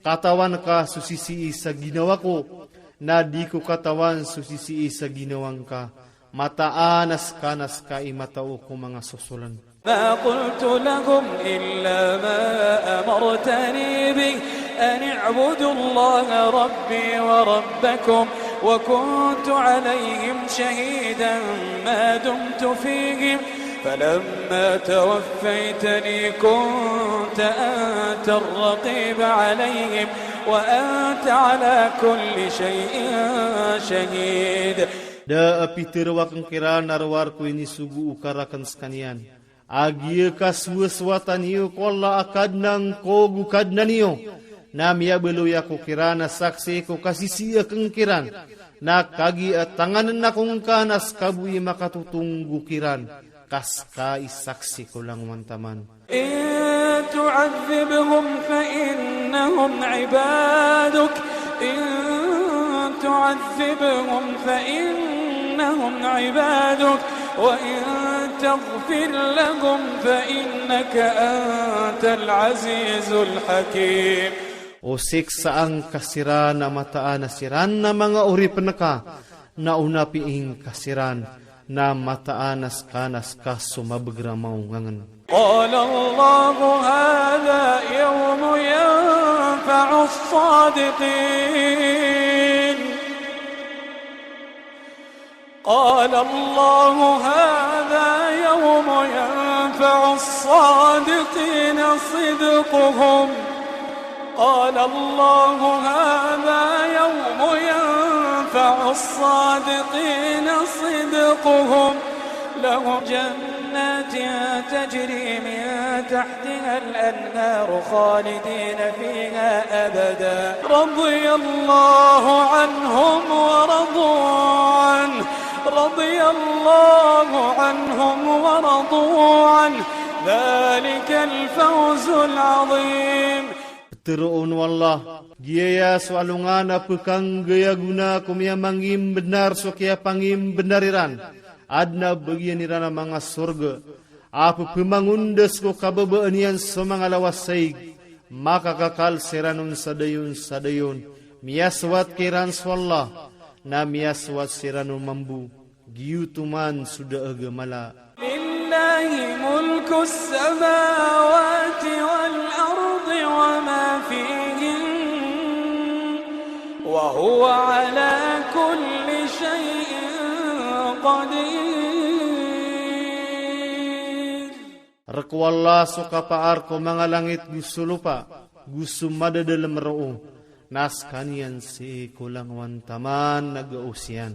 katawan ka so sisii sa ginawa ko, na di ko katawan so sisii sa ginawa ngka. Mataan a ska na ska i matao ko manga sosoln. ما قلت لهم إلا ما أمرتني به أن اعبدوا الله ربي وربكم وكنت عليهم شهيدا ما دمت فيهم فلما توفيتني كنت أنت الرقيب عليهم وأنت على كل شيء شهيد. Da a pitharo akn kiran a rowar ko inisogo o ka rakn skaniyan a giya kasowasowatan iyo ko Allah a Kadnan ko ago Kadnan iyo. Na miyabaloy ako kiran a saksi ko kasisii akn kiran. Na kagiya tangann ako ngka na ska bo i makatotonggo kiran, ka ska i saksi ko langowan taman. إن تعذبهم فإنهم عبادك، إن تعذبهم فإنهم عبادك، وإن تغفر لهم فإنك أنت العزيز الحكيم. O siksaa ngka siran a mataan a siran na manga oripn ka, na o napiing ka siran na mataan a ska na ska so mabgramaw ngangn. قال الله هذا يوم ينفع الصادقين قال الله هذا يوم ينفع الصادقين صدقهم قال الله هذا يوم ينفع الصادقين صدقهم لهم جنات تجري من تحتها الأنهار خالدين فيها أبدا رضي الله عنهم ورضوا عنه رضي الله عنهم ورضوا عنه ذلك الفوز العظيم. Ptharoon o Allah, giyaya so alongan a pkhanggay a gona ko miyamangimbnar so kiyapangimbnar iran, adn a bagian iran a manga sorga a pphamangondas ko kababaan iyan so manga lawas a ig, makakakal siran on sa dayon sa dayon. Miyasowat kiran so Allah, na miyasowat siran on mambo. Giyoto man so daag a mala. لله ملك السماوات والأرض وما فيهن وهو على كل شيء قدير. Rk o Allah so kapaar ko manga langit go so lopa, go so madadalm roo, na skaniyan sii ko langowan taman na gaos iyan.